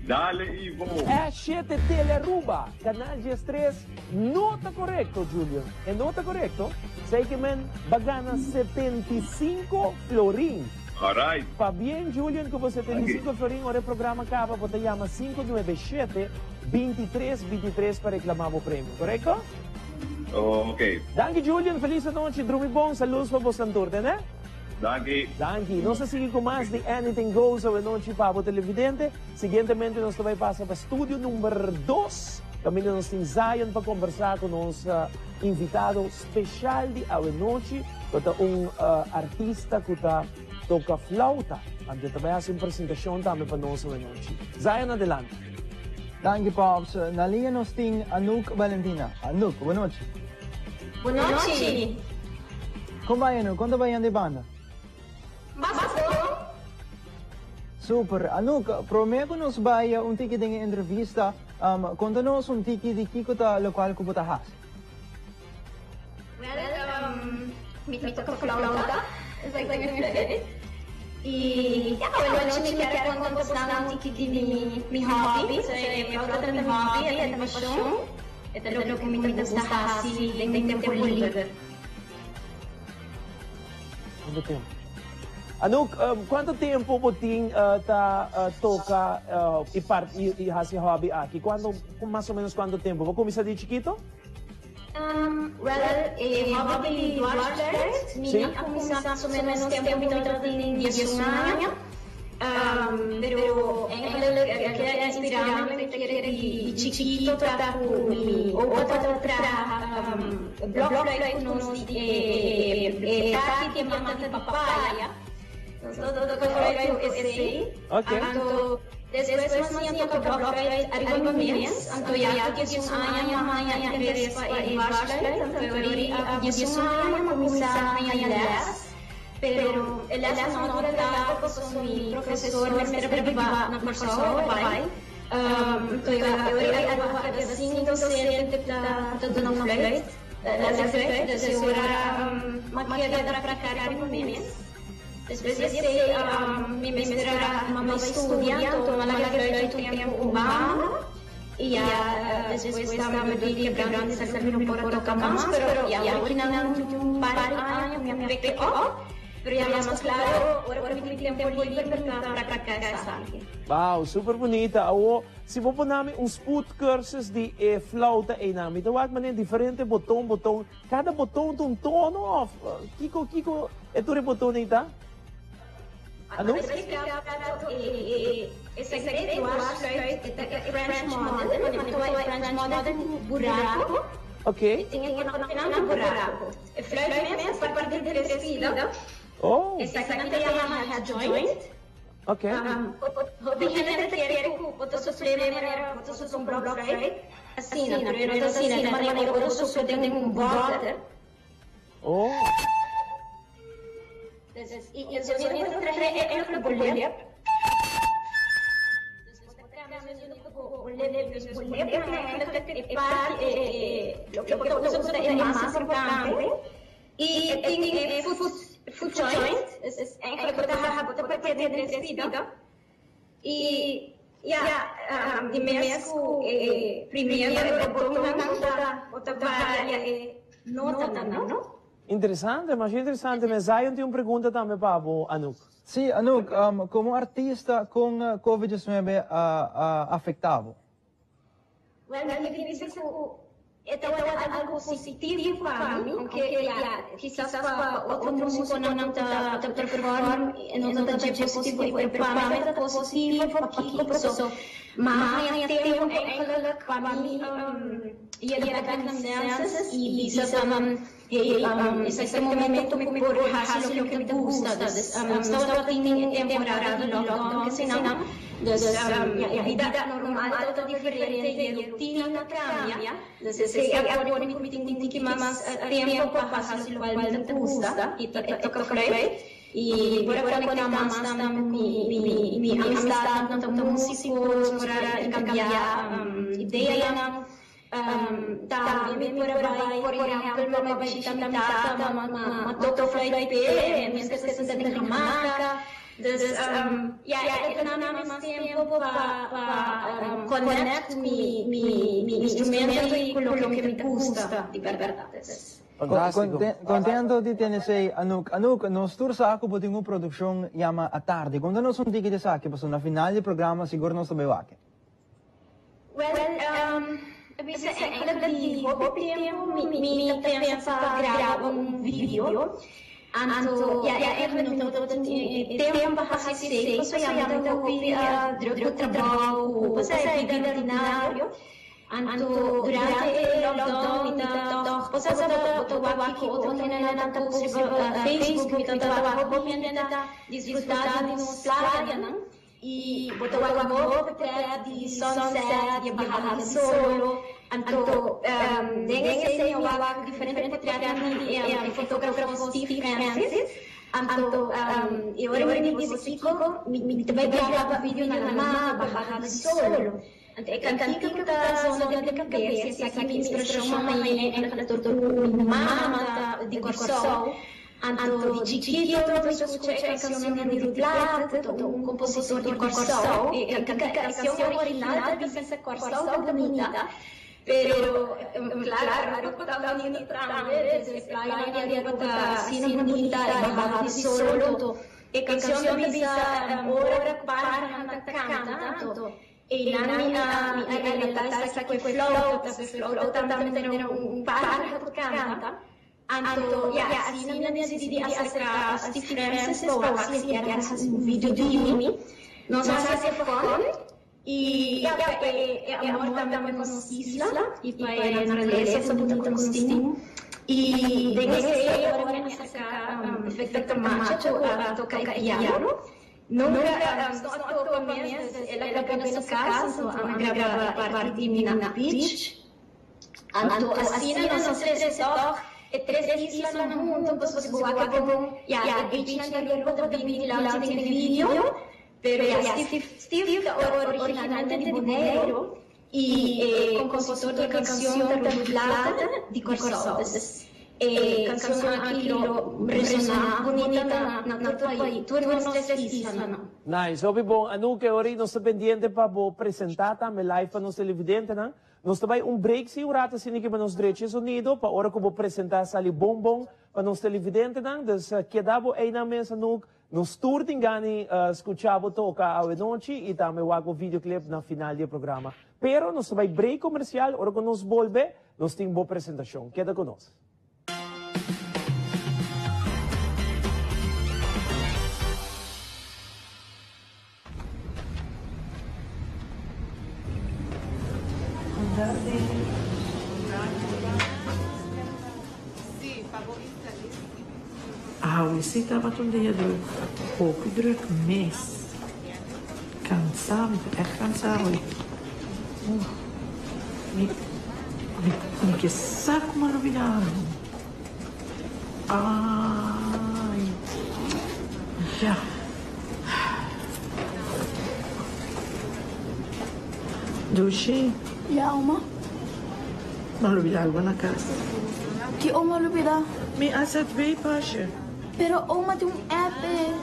Dale Ivo! S7 Telearuba, Canal 13, no ta corecto, Julian. E no ta corecto. Esey ke men ba gana 75 florin. Alright. Pabien Julian cu bo 75 florin. Ora e programa caba bo ta yama 597 23 23 pa reclama bo premio. Corecto? Ok. Danki Julian, feliz anochi, drumi bon, saludos pa bo tur, tene? Danki. Danki. Nos ta sigui cu mas di Anything Goes awe nochi pa bo televidente. Siguientemente nos ta bay pasa pa studio number 2. Caminda nos tin Zion pa conversa cu nos invitado special di awe nochi. Cu ta un artista cu ta toca flauta. Anto ta bay haci un presentacion tambe pa nos awe nochi. Zion, adelante. Danki, Pops. Na liña nos tin Anouk Valentina. Anouk, bon nochi. Bon nochi. Con ta bay, Anouk? Con ta bay di banda? Basta. Super. Anouk, prome cu nos bay un tiki den entrevista, conta nos un tiki di kico ta locual cu bo ta haci. Well, mi ta toca flauta, exactamente. Y ja, anochi mi kier conta un tiki di mi hobby. So, mi flauta ta mi hobby, ta mi pasion. Ta loke mi ta gusta haci den tempo liber. Cuanto tempo? Anouk, cuanto tempo bo tin ta toca y part y haci hobby aki? Cuando, mas o menos cuanto tempo? Bo cuminsa di chikito? Well, e hobby di dwarsfluit, mi a cuminsa mas o menos tempo mi tabatin 11 aña. Pero eigenlijk el a inspira mi di chikito ta cu mi opa ta traha blokfluit cu nos di e taki di mama di papaya. Nos ta toca fluit cu esey. Anto despues mi a siña toca blokfluit ariba mi mes. Anto ya cu 11 aña mi a haña interes pa e dwarsfluit. Anto ori 11 aña mi a cuminsa haña les. Pero e les no a dura largo pasobra mi profesor mester a biba na Corsou, a bai. Anto e ora ei a keda sin docente ku ta duna fluit, les di fluit. Dus e ora mi a keda practica riba mi mes. Despues di esei mi mester a bai studia, anto mi a laga fluit un tempu un banda. Y ya despues tambe di quebrante sa mi no por a toca mas, pero ya awor ki un par di aña mi a pick up, pero ya mas claro ora cu mi tin tempo liber mi ta practica esaki. Wow, super bunita. Awo, si bo pone mi un spoedcursus di e flauta einan, mi ta wak manera diferente boton, boton. Cada boton ta un tono of kico, kico e tur e boton ei ta? Anouk? E segredo dwarsfluit ta e French model, e French model tin buraco. Tin e koneknan buraco. E fluit mes ta parti di tres pida. Esaki ta yama head joint. Hopi hende ta kere ku bo ta sufri manera bo ta sufri un blokfluit. Asina, pero e no ta asina. Ta manera bo ta sufri den un bòter. Dus e sonido ta trae eigenlijk bo lip. Dus bo ta cambia e sonido cu bo lip. Dus bo lip ta eigenlijk e parti, loke bo ta usa ta e mas importante. Y tin e foot, foot joint, dus eigenlijk bo ta, bo ta partia den tres pida. Y ja, di mes cu e primiendo e botonnan bo ta, bo ta varia e notanan, no? Interesante, masha interesante mes. Zion tin un pregunta tambe pa bo, Anouk. Sí, Anouk, como artista con Covid 19 a a afecta bo? Wel, mi ta bisa cu e tabata algo positivo pa mi, aunke ya, kisas pa otro musiconan cu ta perform e no ta dje positivo, pero pa mi tabata positivo, pakico? Paso mi a haña tempo eigenlijk pa mi yega back na mi senses y bisa van, hey, esaki ta e momento cu mi por haci loke mi ta gusta. Dus nos tabata tin e temporada di lockdown kesenan, dus ya bida normal tabata diferente y e rutina ta cambia. Dus esei a pone cu mi tin un tiki mas tempo pa haci locual mi ta gusta y ta toca fluit y por a conecta mas tambe cu mi amistadnan ta musico, nos por a intercambia ideanan. Tambe mi por a bai, por ehempel, mi a bai bishita mi tata, m'a toca fluit p'e, mientras cu e ta den hamaca. Dus, ya, e ta duna mi mas tempo pa pa connect cu mi mi instrumento y cu loke mi ta gusta, di berdad. Dus. Fantástico. Contento di tene esey, Anouk. Anouk, nos tur sa cu bo tin un produccion yama Atardi. Conta nos un tiki di esaki, pasobra na final di programa sigur nos ta bay wak. Wel, e bisa eigenlijk di hopi tempo mi ta pensa pa graba un video. Anto, ya, eigenlijk mi no tabata tin e tempo pa hasi esei, pasobra ya mi ta hopi druk ku trabou, ku osea e bida rutinario. Anto, durante e lockdown mi ta tòg, osea bo ta wak kiko otro hendenan ta post riba Facebook, mi ta wak hopi hende ta disfrutá di nos playanan. I bo ta wak hopi pret di sunset, di e bahada di solo. Anto den esei mi a wak diferente potretnan di e fotografo Steve Francis. Anto e ora mi bisa kiko mi ta bai graba un video na lama, bahada di solo. Anto e kantika ku ta zona den mi kabes, esaki mi inspirashon mama i eigenlijk dor ku mi mama ta di Kòrsou. Anto di chikito mi skucha e kanshonnan di Ruud Plaat, ku ta un kompositor di Kòrsou. E kanshon original ta bisa Kòrsou ta bunita, pero klaro Aruba ta bunita tambe, dus e playanan di Aruba ta asina bunita, e bahada di solo. Anto e kanshon ta bisa ora ku parhanan ta kanta, anto Einan mi a mi a relatá esaki ku e flauta, pasobra e flauta tambe ta tene un parha ku kanta. Anto ya asina mi a disidí di aserká Steve Francis pa wak si e kier hasi un video di mi. Nos a hasi e fun i ya pa e e amor tambe pa nos isla i pa e naturalesa bunita ku nos tin. I den esei ora mi a aserká Victor Camacho ku a toka e piano. Nunca nos a topa mes, dus el a graba na su cas, anto ami a graba e parti di mi na beach. Anto asina nos a trece toch e tres islanan hunto, pasobra si bo wak e bon, ya, e beachnan di Aruba ta bini dilanti den e video, pero ya, Steve, Steve ta originalmente di Boneiru y e compositor di e cancion ta Ruud Plata di Corsou. Dus e cancion aki lo resona bunita na na tur pais, tur nos tres islanan. Nice, hopi bon. Anouk, e ora ei nos ta pendiente pa bo presenta tambe live pa nos televidentenan. Nos ta bai un break si un rato asina ki pa nos drecha e sonido pa ora ku bo presenta sali bon bon pa nos televidentenan. Dus keda bo einan mes Anouk. Nos tur tin gana scucha bo toca awe nochi y tambe wak bo videoclip na final di e programa. Pero nos ta bay break comercial, ora cu nos bolbe nos tin bo presentacion. Keda cu nos. Awe si tabata un dia druk, hopi druk mes. Cansá, mi ta echt cansá awe. Mi, mi, mi ke sa cu mi a lubida algu. Ai, ya. Dushi. Ya, oma. M'a lubida algo na cas. Ki oma a lubida? Mi AZV pasje. Pero oma tin un app eh.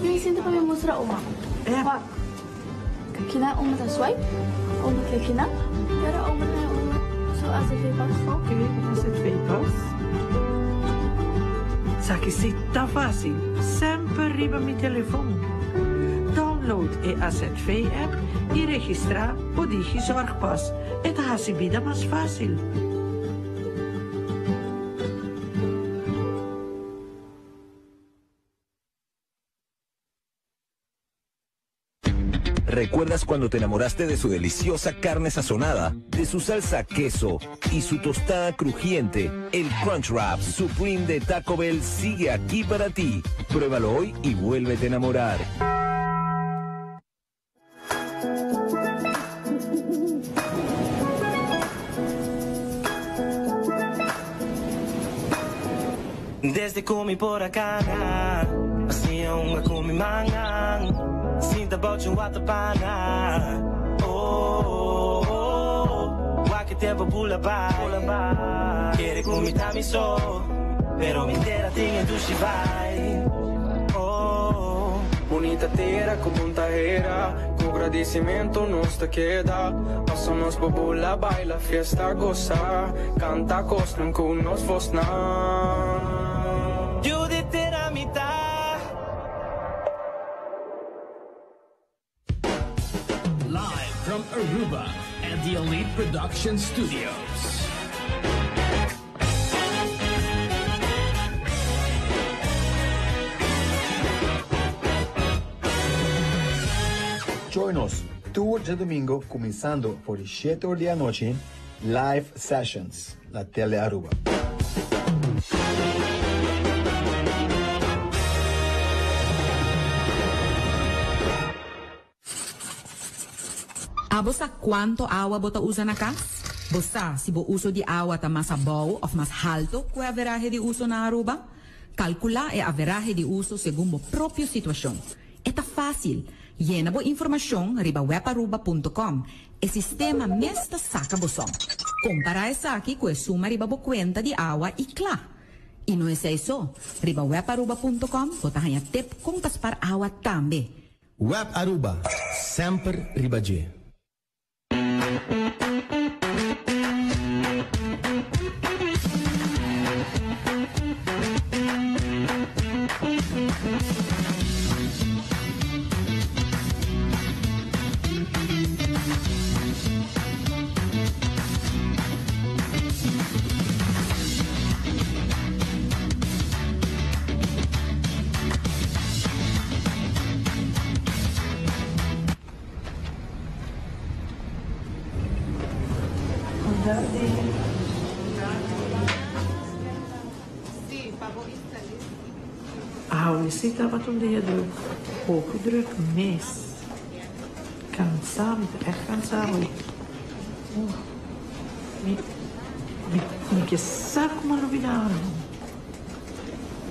Mi sinta pa mi mustra oma. App? Wak. Kina oma ta swipe, oma klik kina, pero oma ta haña su AZV pas. Ok, AZV pas. Sa ki si ta facil, semper riba mi telefon. Download e AZV app y registra bo Digizorgpas. E ta haci bida mas facil. ¿Recuerdas cuando te enamoraste de su deliciosa carne sazonada, de su salsa queso y su tostada crujiente? El Crunch Wrap Supreme de Taco Bell sigue aquí para ti. Pruébalo hoy y vuélvete a enamorar. Desde cu mi por a cana, Asina hunga cu mi mannan, Sinta bochi un wata pana. Oh, oh, oh, Wak e tempo bula bai. Kere cu mi ta mi so, Pero mi tera tin e dushi bai. Oh. Bunita tera cu bon ta hera, Cu gradicimento nos ta keda, Paso nos por bula, baila, fiesta, goza, Canta cosnan cu nos voznan. Yu di tera mi ta. Live from Aruba at the Elite Production Studios. Join nos tur djadomingo cuminsando for di shete or di anochi, Live Sessions na Tele Aruba. Abo sa cuanto awa bo ta usa na cas? Bo sa si bo uso di awa ta mas abou of mas halto cu e averahe di uso na Aruba? Calcula e averahe di uso segun bo propio situacion. E ta facil! Yena bo informacion riba webaruba punto com. E sistema mes ta saca bo som. Compara esaki cu e suma riba bo cuenta di awa y cla! Y no esey so, riba webaruba punto com bo ta haña tip con pa spar awa tambe. Web Aruba, semper riba dje. Awe si tabata un dia druk, hopi druk mes. Cansá, mi ta ègt cansá awe. Mi, mi, mi ke sa ku mi a lubidá algu.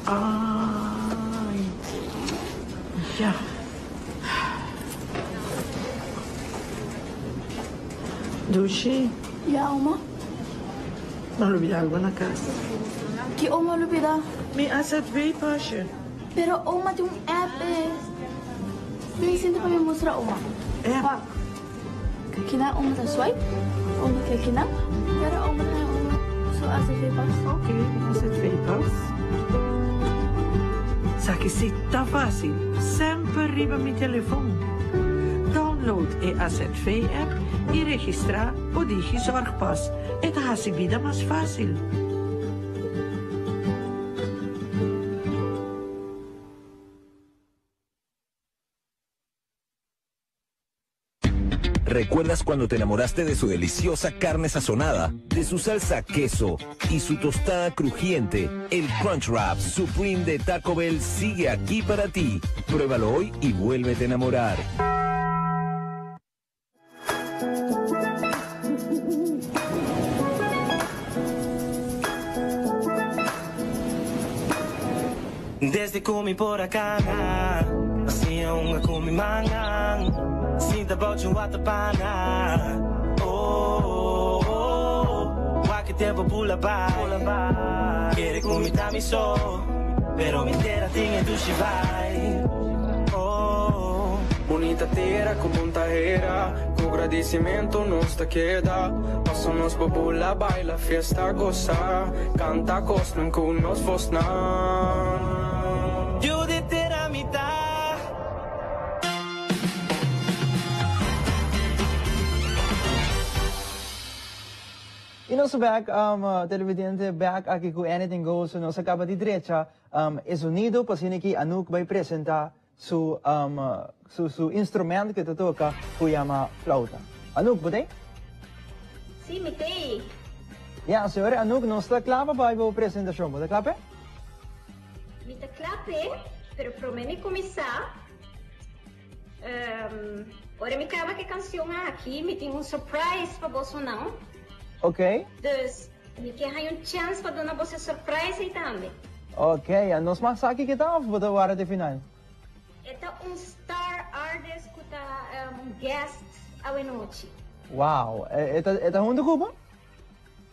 Ai, ya. Dushi. Ya, oma. Mi a lubidá algu na kas. Ki oma a lubidá? Mi AZV pasje. Pero oma tin un app e. Mi sinti pa mi mustra oma. App? Wak. Kina oma ta swipe, oma klik kina, pero oma ta haña su AZV pas. Ok, AZV pas. Sa ki si ta fácil, semper riba mi telefon. Download e AZV app y registra bo Digizorgpas. E ta haci bida mas fácil. ¿Recuerdas cuando te enamoraste de su deliciosa carne sazonada, de su salsa queso y su tostada crujiente? El Crunch Wrap Supreme de Taco Bell sigue aquí para ti. Pruébalo hoy y vuélvete a enamorar. Desde cu mi por a cana, Asina hunga cu mi mannan, Sinta bochi un wata pana. Oh, oh, oh. tempo bula bai. Kere ku mi ta mi so, pero mi tera tin e dushi vibe. Oh. Bunita tera ku bon ta hera, ku gradisimentu nos ta keda. Paso nos por bula, baila, fiesta, gosa, kanta kosnan ku nos vosnan. Yu di tera mi ta. Y nos back, televidente, back aki cu Anything Goes. Nos a caba di drecha e zonido pa asina ki Anouk bay presenta su, su, su instrument cu e ta toca cu yama flauta. Anouk, bo t'ey? Sí, mi t'ey. Ya, señora Anouk, nos ta cla pa bay bo presentacion. Bo ta cla p'e? Mi ta cla p'e, pero prome mi cuminsa, Ora mi caba cu e cancion aki, mi tin un surprise pa bosonan. Ok. Dus, mi ke haña un chance pa duna boso e surprise ei tambe. Ok, a nos mag sa kiko ta of bo ta warda te final? E ta un star artist cu ta un guest awenochi. Wow, e ta e ta hunto cu bo?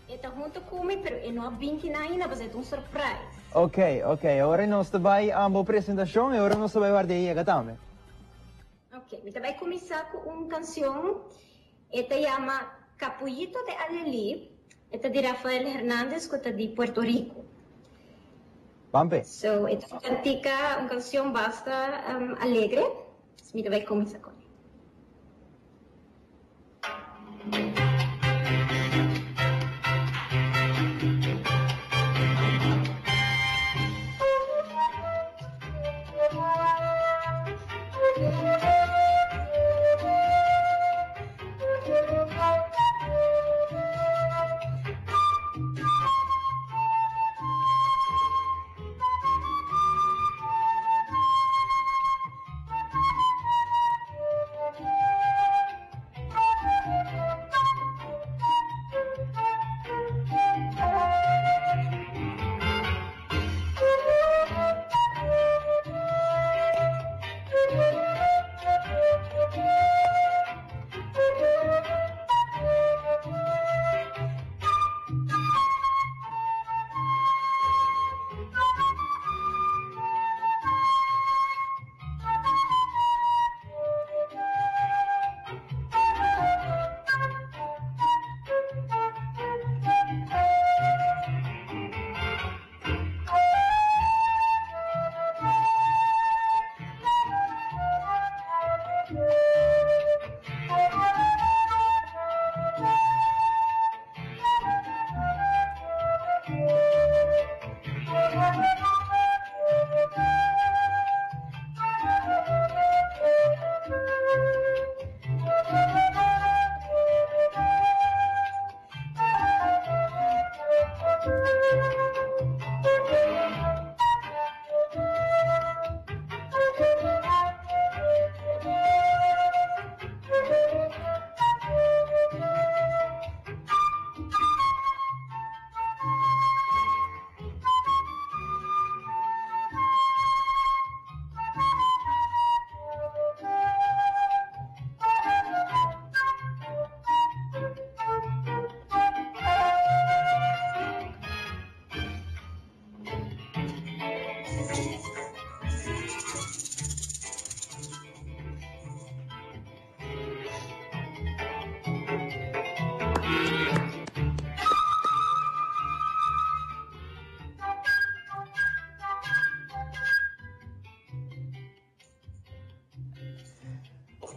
E ta hunto cu mi, pero e no a binti na ainda, pasobra e ta un surprise. Ok, ok, awor nos ta bay bo presentacion y awor nos ta bay warda e yega tambe. Ok, mi ta bay cuminsa cu un cancion, e ta yama Capullito de Alelí, e ta di Rafael Hernandez cu ta di Puerto Rico. Bampe. So, e ta un cantica, un cancion basta alegre, mi ta bay cuminsa cu ne.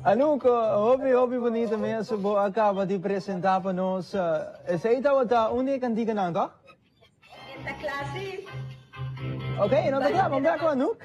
Anouk, hopi hopi bunita mes bo a caba di presenta pa nos. Esey tabata un di e canticanan, toch? E ta kla si. Ok, no ta kla, ban bek ku Anouk.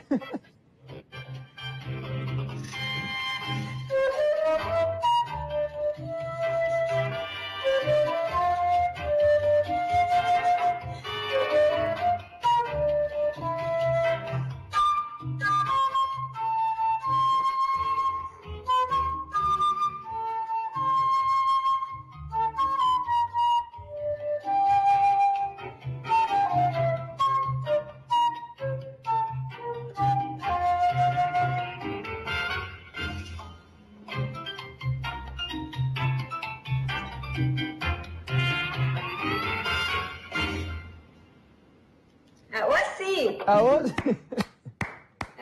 Awor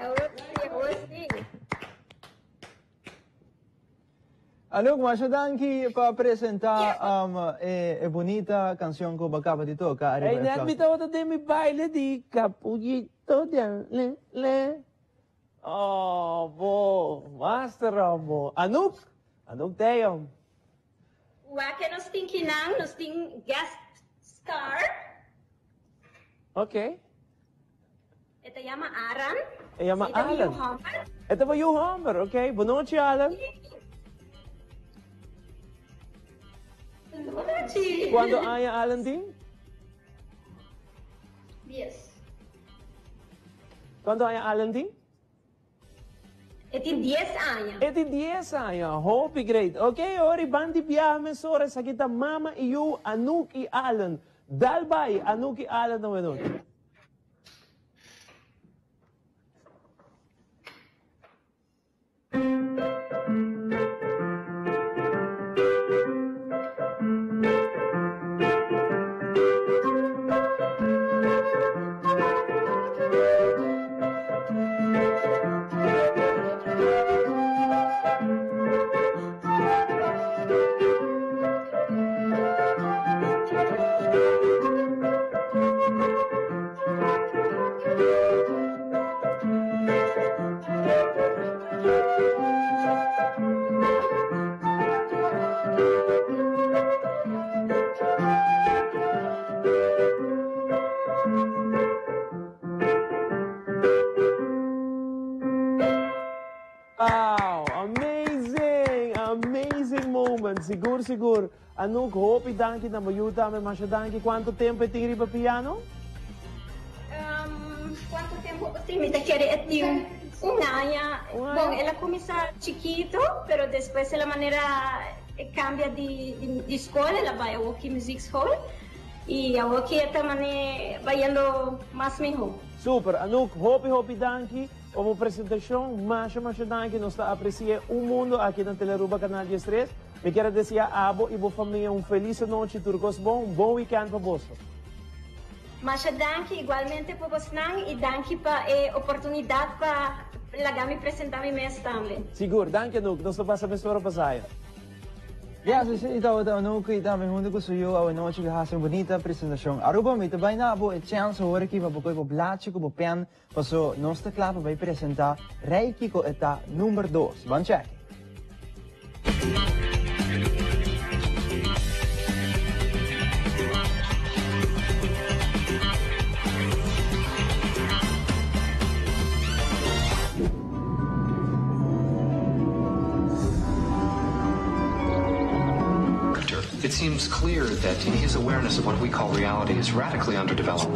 Awor si, awor si. Anouk, masha danki pa presenta e bunita cancion cu bo a caba di toca ariba Ey, e net flauta. mi tabata den mi baile di capullito de le le. Oh, bo, master bo. Anouk, Anouk Deyon. Wak nos tin kinan, nos tin guest star. Ok. E ta yama Aran. E yama E ta mi yu Alan. homber. E ta bo yu homber, ok. Bon nochi, Alan. Bon nochi. Cuanto aña Alan tin? 10. Cuanto aña Alan tin? E tin 10 aña. E tin 10 aña. Hopi great. Ok, ora i ban di biaha mesora. Esaki ta mama i yu, Anouk i Alan. Dal bai, Anouk i Alan na wenochi. Wow! Amazing! Amazing moment! Sigur sigur. Anouk, hopi danki na bo yu tambe. Masha danki. Cuanto tempo e tin riba piano? Cuanto tempo? Si, mi ta kere e tin un aña. Bon, el a cuminsa chikito, pero despues el a manera e cambia di di scol, el a bay awoki muziekschool y awoki e ta mane bayendo mas miho. Super! Anouk, hopi hopi danki pa bo presentacion. Masha masha danki. Nos ta aprecia un mundo aki na Telearuba Canal 13. Mi kier a desea abo y bo famia un feliz anochi, tur cos bon, un bon weekend pa boso. Masha danki igualmente pa bosnan y danki pa e oportunidad pa laga mi presenta mi mes tambe. Sigur, danki Anouk, nos ta pasa mesora pa saya. Yes, esey tabata Anouk y tambe hunto cu su yu awenochi cu haci un bunita presentacion. Aruba, mi ta bay na bo e chance awor aki pa bo coy bo blachi cu bo pen, paso nos ta cla pa bay presenta Rey Kiko e ta number dos. Ban check. It seems clear that his awareness of what we call reality is radically underdeveloped.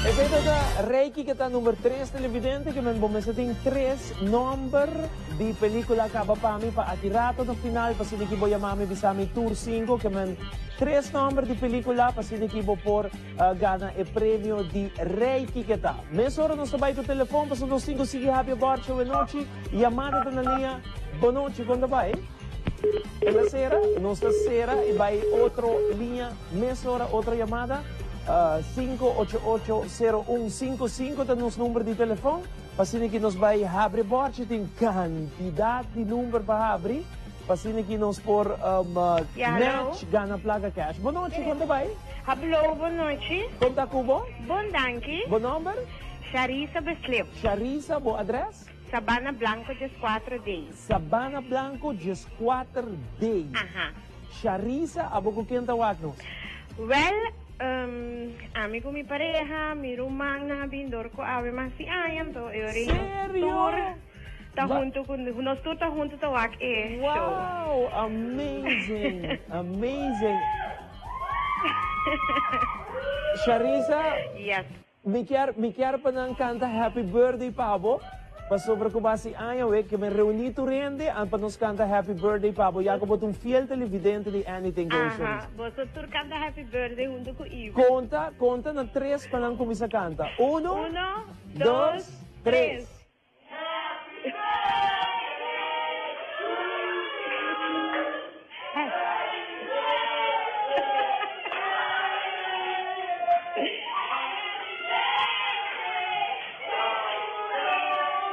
Esei ta ta Reiki ke ta number tres televidente ke men bo mester tin tres nomber di pelicula caba pa mi pa aki rato na final pa asina ki bo yama mi bisa mi tur cinco ke men tres nomber di pelicula pa asina ki bo por gana e premio di Reiki ke ta. Mesora nos ta bai ku telefon pasobra nos tin ku sigui habia bòrchi awenochi. Yamada ta na liña. Bonochi, kon ta bai? El a sera, nos ta sera i bai otro liña mesora, otro yamada. 5880155 ta nos number di telefon. Pa asina ki nos bai habri bòrchi tin kantidat di number pa habri. Pa asina ki nos por match gana plaka cash. Bonochi, kon ta bai? Hallo, bonochi. Kon ta ku bo? Bon, danki. Bo nomber? Sharisa Beslip. Sharisa, bo adres? Sabana Blanco 14 D. Sabana Blanco 14 D. Aha. Sharisa, abo ku ken ta wak nos? Wel, ami ku mi pareha, mi rumannan a bin dor ku awe mas di aña, anto e ora nos tur ta huntu ku nos tur ta huntu ta wak e show. Wow! Amazing! Amazing! Sharisa? Yes. Mi kier mi kier pa nan canta happy birthday pa bo pasobra cu basi aña we ke men reuni tur hende an pa nos canta happy birthday pa bo ya cu bo ta un fiel televidente di Anything Goes Aha, Sharice. boso tur canta happy birthday hunto cu Ivo. Conta, conta na tres pa nan cuminsa canta. Uno, Uno, dos, dos. tres.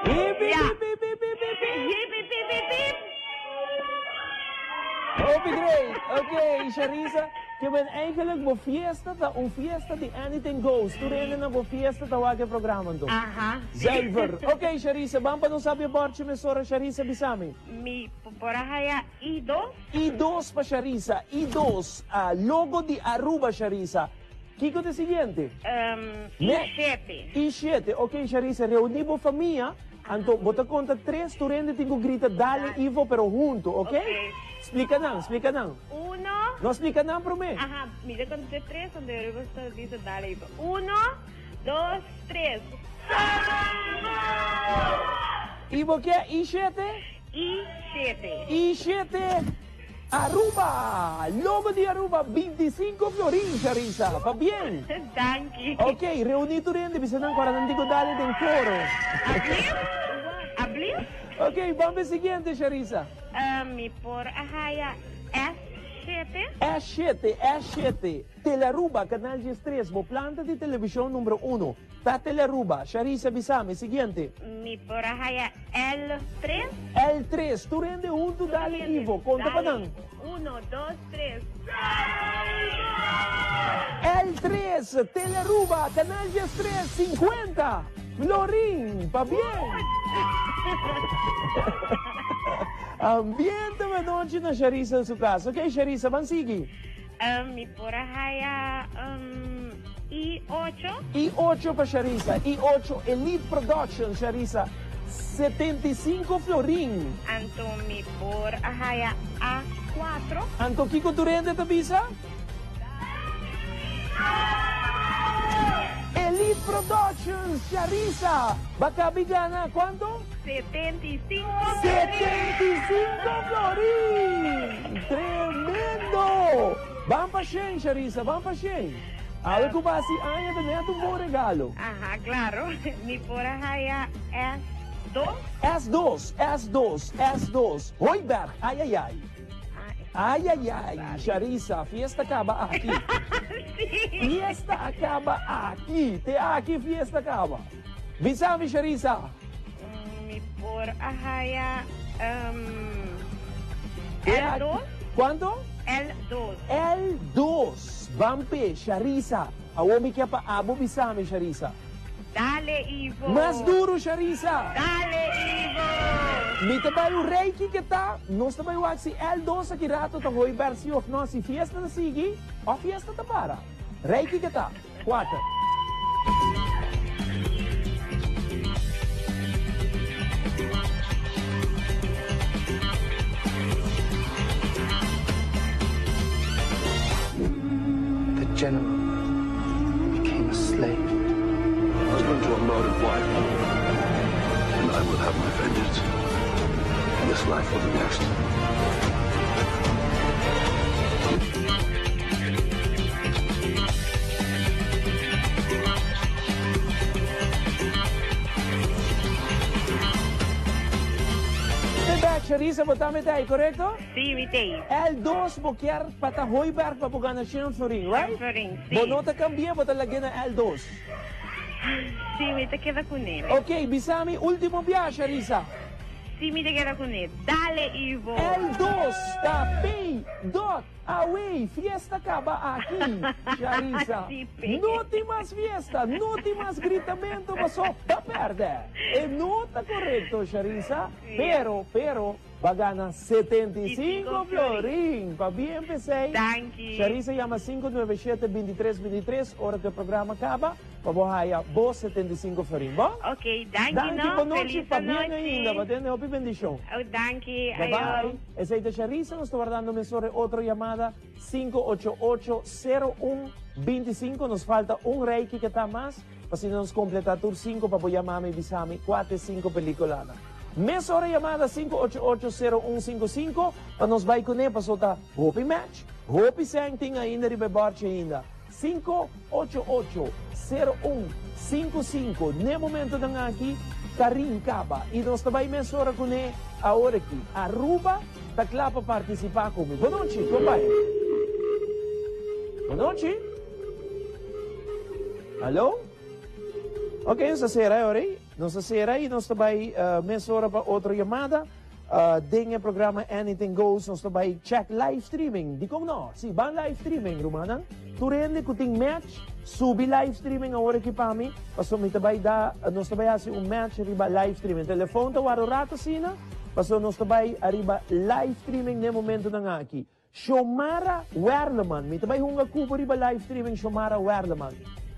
Hip, hip, hip, hip, hip, hip, hip, hip. Hip, hip, hip, hip, hip. Hopi great. Ok, Sharisa, ke men eigenlijk bo fiesta ta un fiesta di anything goes. Tur hende na bo fiesta ta wak e programa anto. Aha. Zuiver. Ok, Sharisa, ban pa nos sabia borchi mesora. Sharisa, bisami. Mi por a haya I dos. I dos pa Sharisa. I dos. Ah, logo di Aruba, Sharisa. Kiko ta siguiente? I7. I7. Ok, Sharisa, reuni bo famia. Anto, bo ta conta tres, tur hende tin cu grita Dale Ivo, pero hunto, ok? Ok. Splica nan, splica nan. Uno. No, splica nan prome. Aha, mi ta conta tres, anto yo riba ta bisa Dale Ivo. Uno, dos, tres. Ivo ke? I7? I7. I7. Aruba! Logo di Aruba, 25 florin, Sharisa. Pabien! Danki. Ok, reuni tur hende, bisa nan cu nan tin cu dale den coro. Ablief? Ablief? Ok, ban p'e siguiente, Sharisa. Mi por a haya S7. S7, S7. Telearuba, Canal 13, bo planta di television numero uno. Ta Telearuba. Sharisa, bisami, siguiente. Mi por a haya L3. L3. Tur hende huntu dale Ivo. Konta pa nan. Uno, dos, tres. L3, Telearuba, Canal 13, 50. Florin, pabien. Ambiente anochi na Sharisa su cas. Ok, Sharisa, ban sigui. Mi por a haya I8. I8 pa Sharisa. I8 Elite Production, Sharisa. 75 florin. Anto mi por a haya A4. Anto kiko tur hende ta bisa? Elite Productions, Sharisa. Bo a caba gana cuanto? 75 75 florin! Tremendo! Ban pa 100, Sharisa, ban pa 100. Awe cu bo haci aña ta net un bon regalo. Aha, claro. Mi por a haya S2. S2, S2, S2. Hooiberg, ay ay ay. Ay ay ay, Sharisa, fiesta caba aki. Fiesta caba aki. Te aki fiesta caba. Bisami, Sharisa. Mi por a haya L2. Cuanto? L2. L2. Ban p'e, Sharisa. Awo mi kier pa abo bisami, Sharisa. Dale, Ivo. Mas duro, Sharisa. Dale, Ivo. Mi ta bay un reiki ke ta. Nos ta bay wak si L2 aki rato ta Hooiberg si of no. Si fiesta ta sigui of fiesta ta para. Reiki ke ta. Cuater. The general became a slave. Husband to a murdered wife. And I will have my vengeance. In this life or the next. Back, Sharisa, bo ta mete correcto? Si, mi t'ey. L2 bo kier pa ta Hooiberg pa bo gana 100 florin, right? Florin, si. Bo no ta cambia, bo ta lag'e na L2. Si, mi ta keda cu ne. Ok, bisami ultimo biaha, Sharisa. Si, mi ta keda cu ne. Dale, Ivo. L2 ta P dot Awey, fiesta caba aki, Sharisa. No tin mas fiesta, no tin mas gritamento, paso bo a perde. E no ta corecto, Sharisa, pero, pero, bo a gana 75 florin. Pabien p'esey. Danki. Sharisa yama 597 23 23 ora cu e programa caba, pa bo haya bo 75 florin. Bon? Ok, danki, Danki, no. bon nochi, Feliz pabien anochi. ainda, bo tende hopi bendicion. Oh, danki. Bye bye. Ayo. Esey ta Sharisa, nos ta wardando mesora e otro yamada 588-0125. Nos falta un reiki cu ta mas, pa asina nos completa tur 5 pa bo yamami y bisami cua ta e 5 peliculanan. Mesora yamada 588-0155 pa nos bay cune paso ta hopi match, hopi cen tin ainda riba e borchi ainda. 588-0155. N'e momentonan aki. ta rin kaba i nos ta bai mesora kuné awor aki. Aruba ta kla pa partisipá ku mi. Bonochi, kon bai? Bonochi? Alo? Ok, nos ta sera e ora ei. Nos ta sera i nos ta bai mesora pa otro yamada. Den e programa Anything Goes nos ta bai check live streaming. Dikon no? Si, ban live streaming, rumannan. Tur hende ku tin match, subi live streaming awor aki pa mi, pasobra mi ta bai da, nos ta bai hasi un match riba live streaming. Telefon ta wara un rato asina, pasobra nos ta bai ariba live streaming n'e momentonan aki. Xiomara Werleman, Mi ta bai hunga ku bo riba live streaming Xiomara Werleman.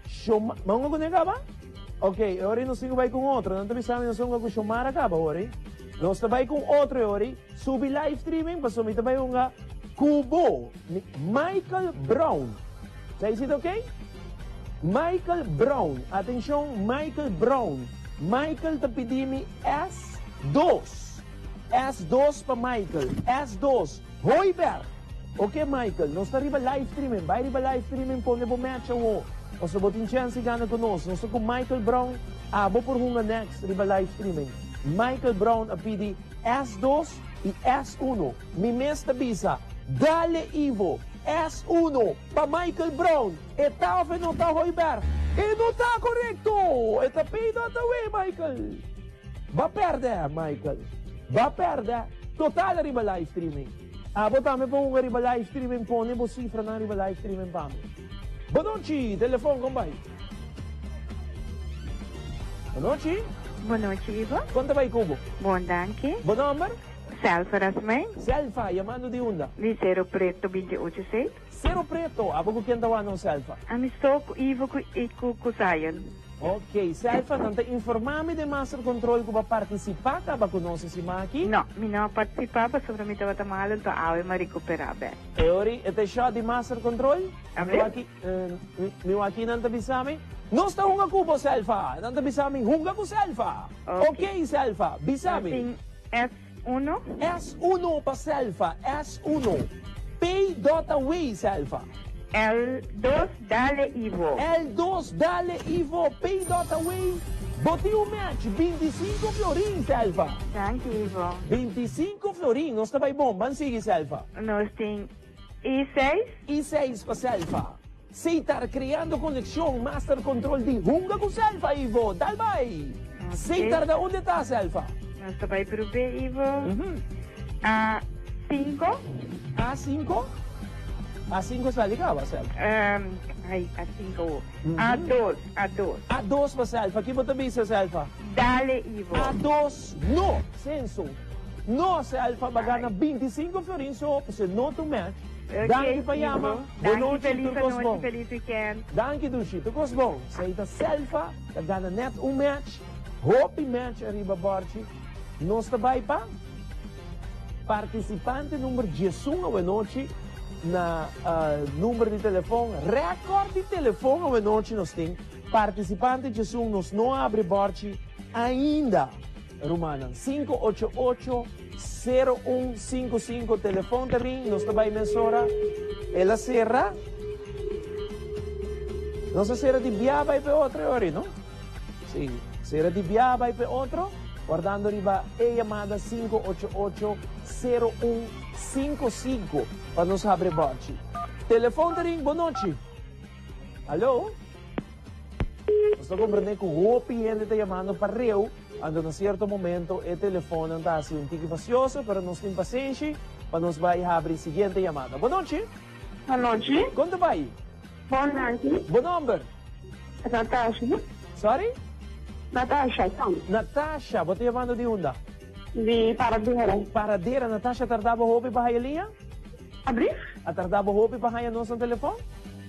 Xioma, M'a hunga kuné kaba? Ok, e ora ei nos tin ku bai ku un otro. Nan ta bisa mi nos a hunga ku Xiomara kaba ora ei. Nos ta bai ku un otro e ora ei. Subi live streaming pasobra mi ta bai hunga ku bo. Michael Brown. Sa ei si ta ok? Michael Brown. Atenshon, Michael Brown. Michael ta pidi mi S2. S2 pa Michael. S2. Hooiberg! Ok Michael, nos ta riba live streaming, bai riba live streaming pone bo match awo, pasobra bo tin chance di gana ku nos. Nos ta ku Michael Brown, abo por hunga next riba live streaming. Michael Brown a pidi S dos i S uno. Mi mes ta bisa, Dale Ivo, S uno pa Michael Brown! E ta of e no ta Hooiberg? E no ta korekto! E ta PW Michael! Ba pèrdè, Michael. Ba pèrdè. Total riba live streaming. Abo tambe por hunga riba live streaming pone bo sifranan riba live streaming pa mi. Bonochi, telefon kon bai? Bonochi. Bonochi Ivo. Kon ta bai ku bo? Bon danki. Bo nomber? Selfa Rasmijn. Selfa, yamando di unda? Di Sero Preto 28 C. Sero Preto, abo ku ken ta wak no Selfa? Ami so ku Ivo ku i ku ku Zion. Ok, Selfa, nan ta informa mi den Master Control ku bo a partisipa kaba ku nos e siman aki? No, mi no a partisipa pasobra mi tabata malu enton awe mi a rikuperá bek. E ori e ta e shot di Master Control? Mi wak mi wak aki nan ta bisa mi, Nos ta hunga ku bo, Selfa! Nan ta bisa mi, Hunga ku Selfa! Ok, Selfa, bisa mi. Nos tin S uno. S uno pa Selfa, S uno. P dot away, Selfa. L dos dale Ivo. L dos dale Ivo, P dot away. Bo tin un match, 25 florin, Selfa. Danki Ivo. 25 florin, nos ta bai bon, ban sigui Selfa. Nos tin I seis. I seis pa Selfa. Seitar creando conexion, master control di hunga cu Selfa, Ivo. Dal bai. Seitar da unda ta, Selfa? Nos ta bai probe, Ivo. A cinco. A cinco? A cinco sali caba, Selfa. Ai, A cinco. A dos, A dos. A dos pa Selfa. Ki bo ta bisa, Selfa? Dale, Ivo. A dos, no. Censo. No, Selfa, ba gana 25 florin so, pasobra no ta un match. Danki pa yama. Bon nochi, tur kos bon. Danki Dushi, tur kos bon. Esei ta Selfa ta gana net un match. Hopi match ariba borchi. Nos ta bai pa partisipante number 11 awenochi na number di telefon. Record di telefon awenochi nos tin. Partisipante 11 nos no a abri borchi ainda. Rumannan, 588 0155 telefon ta ring, nos ta bai mesora. El a sera. Nos a sera di bia bai p'e otro e ora, no? Si, sera di bia bai p'e otro, wardando riba e yamada 588 0155 pa nos habre bòrchi. Telefon ta ring, bonochi. Alo? Nos ta comprende cu hopi hende ta yamando pa reu, anto na cierto momento e telefonnan ta haci un tiki fastioso, pero nos tin pasenshi pa nos bay habri siguiente yamada. Bo nochi. Bo nochi. Con ta bay? Bon danki. Bo nomber? Natasha. Sorry? Natasha. Natasha, bo ta yamando di unda? Di Paradera. Paradera, Natasha tarda bo hopi pa haya liña? Abri? A tarda bo hopi pa haña nos na telefon?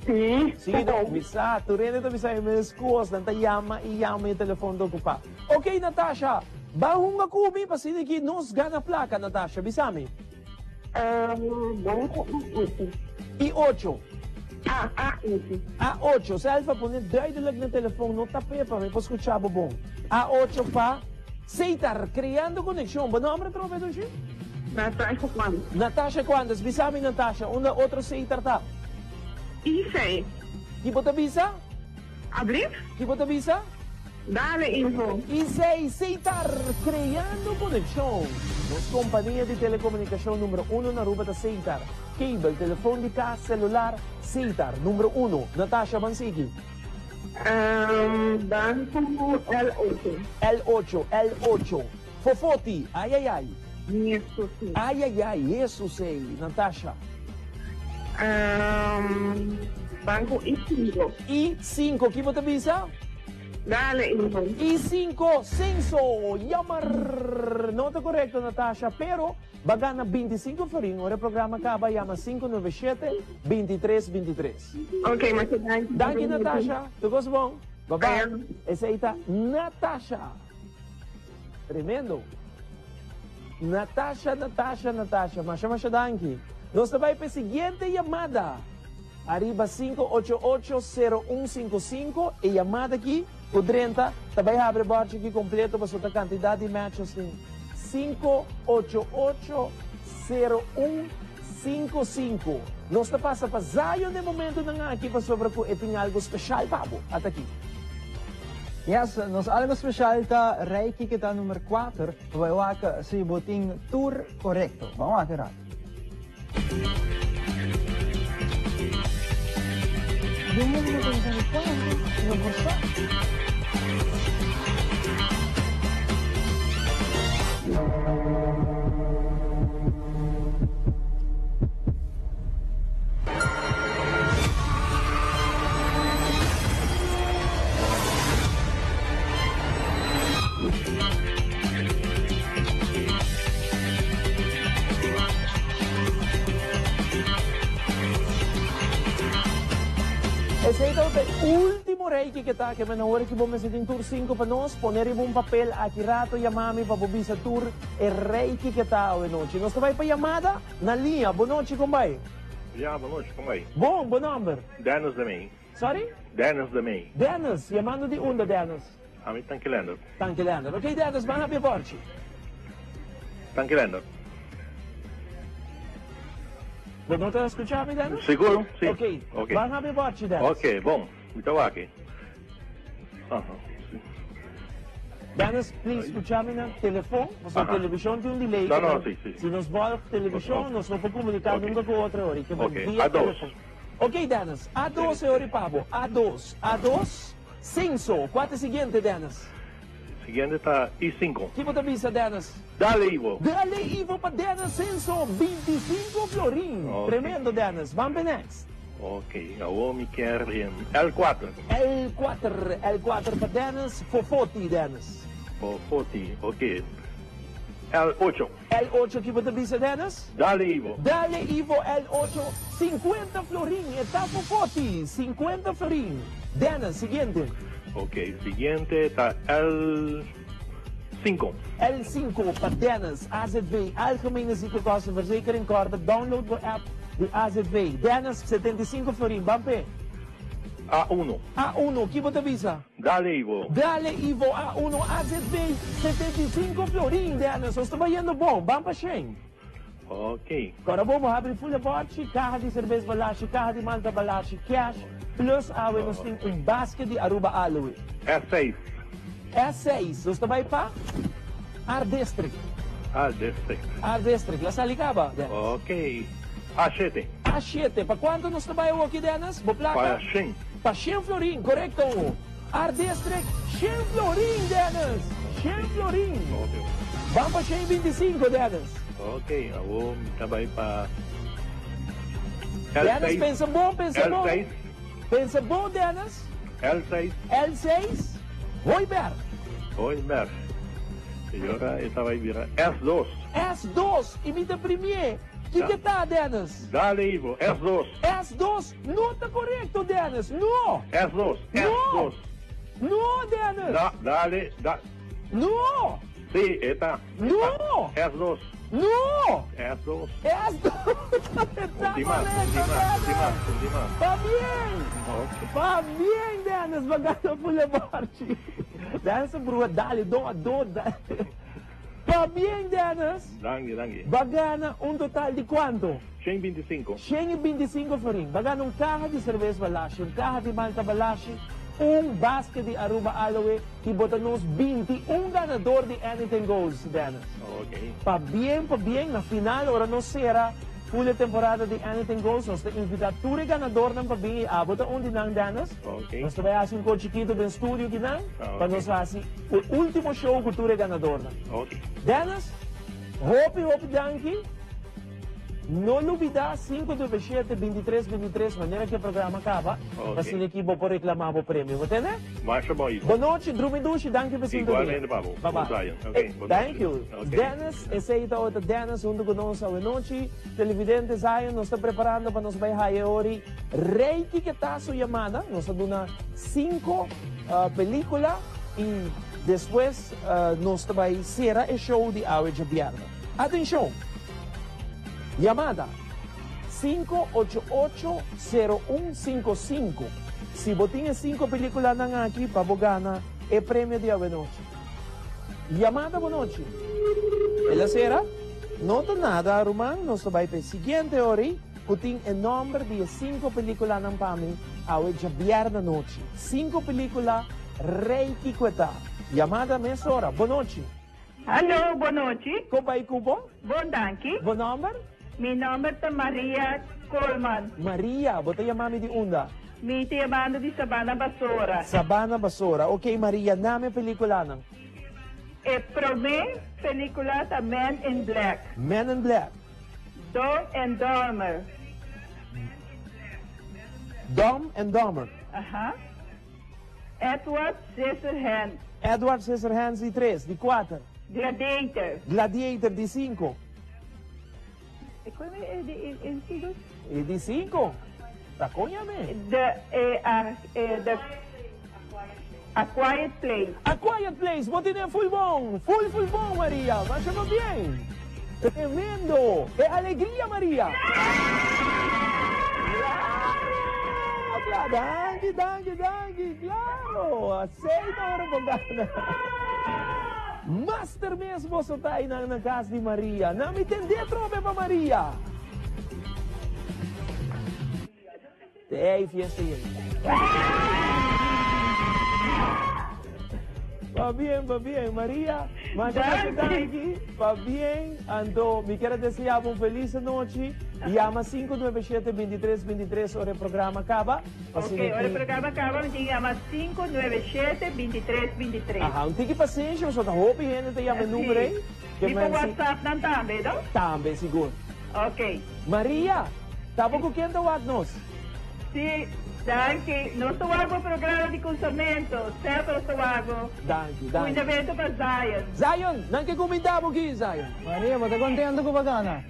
Sí. Sí, no, mi sa. Tur hende ta bisa e mes kos. Nan ta yama i yama i e telefon ta okupá. Ok, Natasha, ban hunga ku mi pa asina ki nos gana plaka, Natasha. Bisa mi. Bon ku I ocho. I ocho. A, A ocho. A ocho. Selfa, pone duidelijk na telefon. No tap'é pa mi por skucha bo bon. A ocho pa. Seitar, creando conexion. Bo nomber atrobe Dushi? Natasha Quantes. Natasha Quantes. Bisa mi Natasha, unda otro Seitar ta? Isei. Ki bo ta bisa? Ablief? Ki bo ta bisa? Dale, Ivo. I6, Setar, creando conexion. Nos compania di telecomunicacion numero uno na Aruba ta Setar. Cable, telefon di cas, celular, Setar, numero uno. Natasha, ban sigui. Um, ban cu L8. L8, L8. Fofoti, ay ay ay. Yesus. Ay ay ay, Yesus ey, Natasha. Um, ban cu I5. I5, ki bo ta bisa? Dale, Ivo. I5, Censo, jammer. No ta corecto, Natasha, pero ba gana 25 florin. Ora e programa caba, yama 597 23 23. Ok, masha danki. Danki, Natasha. Tur cos bon. Bye bye. Esey ta Natasha. Tremendo. Natasha, Natasha, Natasha. Masha, masha danki. Nos ta bay pa e siguiente yamada. Ariba 588-0155, e yamada aki ku drenta ta bay habri e bòrchi aki kompleto pasobra ta kantidat di match nos tin. 588-0155. Nos ta pasa pa Zion den momentunan aki pasobra ku e tin algu speshal pa bo. Ata aki. Yes, nos algo special ta Reiki ke ta number 4, pa bai wak si bo tin tur korekto. Ban wak un rato. Esey tabata e ultimo reiki ke ta ke men awor ki bo mester tin tur cinco pa nos pone riba un papel aki rato yama mi pa bo bisa tur e reiki ke ta awe nochi. Nos ta bay pa yamada na liña. Bo nochi con bay? Ya, bo nochi con bay? Bon, bo nomber? Dennis de Mey. Sorry? Dennis de Mey. Dennis, yamando di unda Dennis? Ami Tanki Leendert. Tanki Leendert. Ok Dennis, ban hapia borchi. Tanki Leendert. Bo no ta scucha mi Dennis? Sigur, si. Ok, Ok. ban hapia borchi Dennis. Ok, bon. Mi ta wak. Aha. Dennis, please scucha mi na telefon, pasobra Aha. television tin un delay. No, no, si, si. Si nos volg television, nos no por comunica Ok. nunca cu otro ora. Ok, Via A dos. telefon. Ok Dennis, A dos e ora i pa bo. A dos, A dos. Censo, Cua ta e siguiente, Dennis? Siguiente ta I cinco. Ki bo ta bisa, Dennis? Dale Ivo! Dale Ivo pa Dennis Censo, 25 florin. Ok. Tremendo, Dennis. Ban p'e next. Ok, awor mi kier El cuater. El cuater, El cuater pa Dennis. Fofoti, Dennis. Fofoti, ok. El ocho. El ocho, ki bo ta bisa, Dennis? Dale Ivo. Dale Ivo El ocho, 50 florin, e ta fofoti, 50 florin. Dennis, siguiente. Ok, siguiente ta El cinco. El cinco pa Dennis, AZV, Algemene Ziekenkostenverzekering, Corda download bo app di AZV. Dennis, 75 florin, ban p'e. A uno. A uno, ki bo ta bisa? Dale Ivo. Dale Ivo A uno azv 75 florin Dennis nos ta bayendo bon ban pa shen. Ok. Kora bo bo habri fula bòchi kaha di serbes balashi kaha di malta balashi cash plus awe nos tin un basket di Aruba Aloe. S seis. S seis nos ta bai pa Art District. Art District. Art District la sali kaba Dennis. Ok A shete. A shete pa kuantu nos ta bai awoki Dennis bo plaka? Pa shen. Pa shen florin, korekto. Art District, shen florin, Dennis! Shen florin! Ban pa shen 25, Dennis. Ok, awor mi ta bai pa L Dennis, seis. pensa bon, pensa L bon. seis. Pensa bon, Dennis. L seis. L seis. Hooiberg. Hooiberg. E ora e ta bai bira S dos. S dos, i mi ta primié. Kiko ta, Dennis? Dale, Ivo. S dos. S dos. No ta korekto, Dennis. No! S dos. S No! dos. No, Dennis! Da, dale, da. No! Si, e ta. No! S dos. No! S dos. S dos. Un di mas, un di mas, un di mas, un di mas. Pabien! Ok. Pabien, Dennis, bo gana Fula Borchi. Dennis a bruha dale do a do. Pabien, Dennis! Danki, danki. Bo a gana un total di kuantu? 125. 125 florin. Bo a gana un kaha di serbes Balashi, un kaha di malta Balashi. Un basket di Aruba Aloe y bo ta nos 21 ganador di Anything Goes, Dennis. Pabien, pabien, na final ora nos cera full e temporada di Anything Goes, nos ta invita tur e ganadornan pa bin y abo ta un di nan, Dennis. Nos ta bay haci un cos chikito den studio kinan pa nos haci e ultimo show cu tur e ganadornan. Dennis, hopi hopi danki. No lubida 597 23 23 manera cu e programa caba, pa asina aki bo por reclama bo premio. Bo tende? Masha bon, Ivo. Bon nochi, drumi dushi, danki pa sintonia. Igualmente pa bo. Bye bye. Zion. Ok, bon Thank nochi. you. Ok. Dennis, esey ta ota Dennis hunto cu nos awe nochi. Televidente Zion, nos ta preparando pa nos bay haya e ori Reiki ke ta su yamada. Nos ta duna cinco pelicula y despues nos ta bay cera e show di awe djabièrnè. Atencion! Yamada, 5880155 Si bo tin e cinco peliculanan aki pa bo gana e premio di awenochi. Yamada bonochi. El a cera? No ta nada ruman, nos ta bay pa e siguiente ori cu tin e nomber di e cinco peliculanan pa mi awe djabièrnè nochi. Cinco pelicula Reiki cu e ta. Yamada mesora. Bonochi. Hallo, bon nochi. Kon bai ku bo? Bon, danki. Bo nòmber? Mi nòmber ta Maria Koolman. Maria, bo ta yama mi di unda? Mi ta yamando di Sabana Basora. Sabana Basora. Ok, Maria, name e pelikulanan. E promé pelikula ta Men in Black. Men in Black. Dumb and Dumber. Dumb and Dumber. Aha. Edward Scissorhands. Edward Scissorhands di tres, di kuater. Gladiator. Gladiator di sinku. E kue e di e di E di sinku. Ta kon yam'é? The e a e the A Quiet Place. A Quiet Place, bo tene full bon, full full bon Maria, masha pabien. Tremendo! E alegria Maria! Claro, danki, danki, danki, claro! Aceita ora bo gana. Master mes boso ta einan na cas di Maria. Nan mi tende atrobe pa Maria. Te ei fiesta yei. Pabien, pabien, Maria. Masha masha danki. Pabien. Anto, mi kier a desea bo un feliz anochi. Yama 597 23 23 ora e programa caba. Ok, ora e programa caba mi tin yama 597 23 23. Aha, un tiki pasenshi pasobra ta hopi hende ta yama e numero ei. Mi por WhatsApp nan tambe, no? Tambe, sigur. Ok. Maria, tabo ku ken ta wak nos? Si, danki. Nos ta wak bo programa di Cunsamento. Semper nos ta wak bo. Danki, danki. Cuidamento pa Zion. Zion, nan ke cuminda bo ki, Zion? Maria, bo ta contento cu bo gana?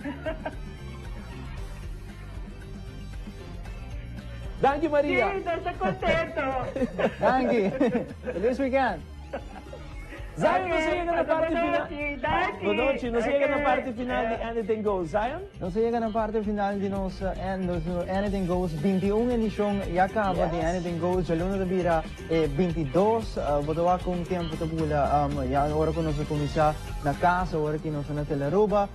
Danki, Maria. Si, nos ta contento. Danki. Feliz weekend. Zion, nos a yega na parti final. Bon nochi, nos a yega na parti final di Anything Goes. Zion? Nos a yega na parti final di nos Anything Goes 21 edicion ya caba di Anything Goes. Djaluna ta bira e 22. Bo ta wak con tempo ta bula ya ora cu nos a cuminsa na cas, ora cu nos ta na Telaruba.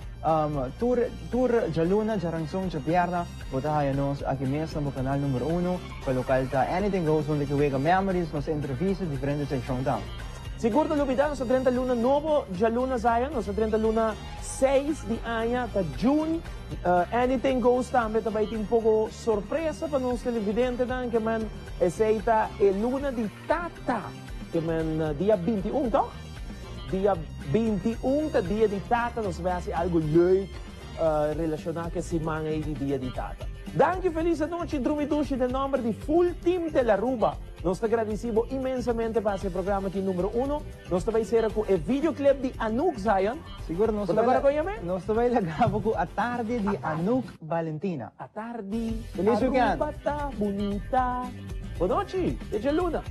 Tur tur djaluna, djaranson, djabierna bo ta haya nos aki mes na bo canal numero uno pa local ta Anything Goes unda ki wega memories, nos entrevista, diferente seccion ta. Sigur ta lubida nos ta drenta luna nobo djaluna Zion, nos ta drenta luna seis di aña ta June. Anything Goes tambe ta bay tin poco sorpresa pa nos televidentenan ke men esey ta e luna di tata ke men dia 21 toch? Dia 21 ta dia di tata, nos bay haci algo leuk relaciona cu e siman ey di dia di tata. Danki, feliz anochi, drumi dushi den nomber di full team Telaruba. Nos ta gradici bo inmensamente pa haci e programa aki numero uno. Nos ta bay cera cu e videoclip di Anouk Zion. Sigur, nos Bo ta para con yam'e? Nos ta bay laga bo cu Atardi di Anouk Valentina. Atardi, Feliz weekend. Aruba ta bunita. Bonochi, te djaluna.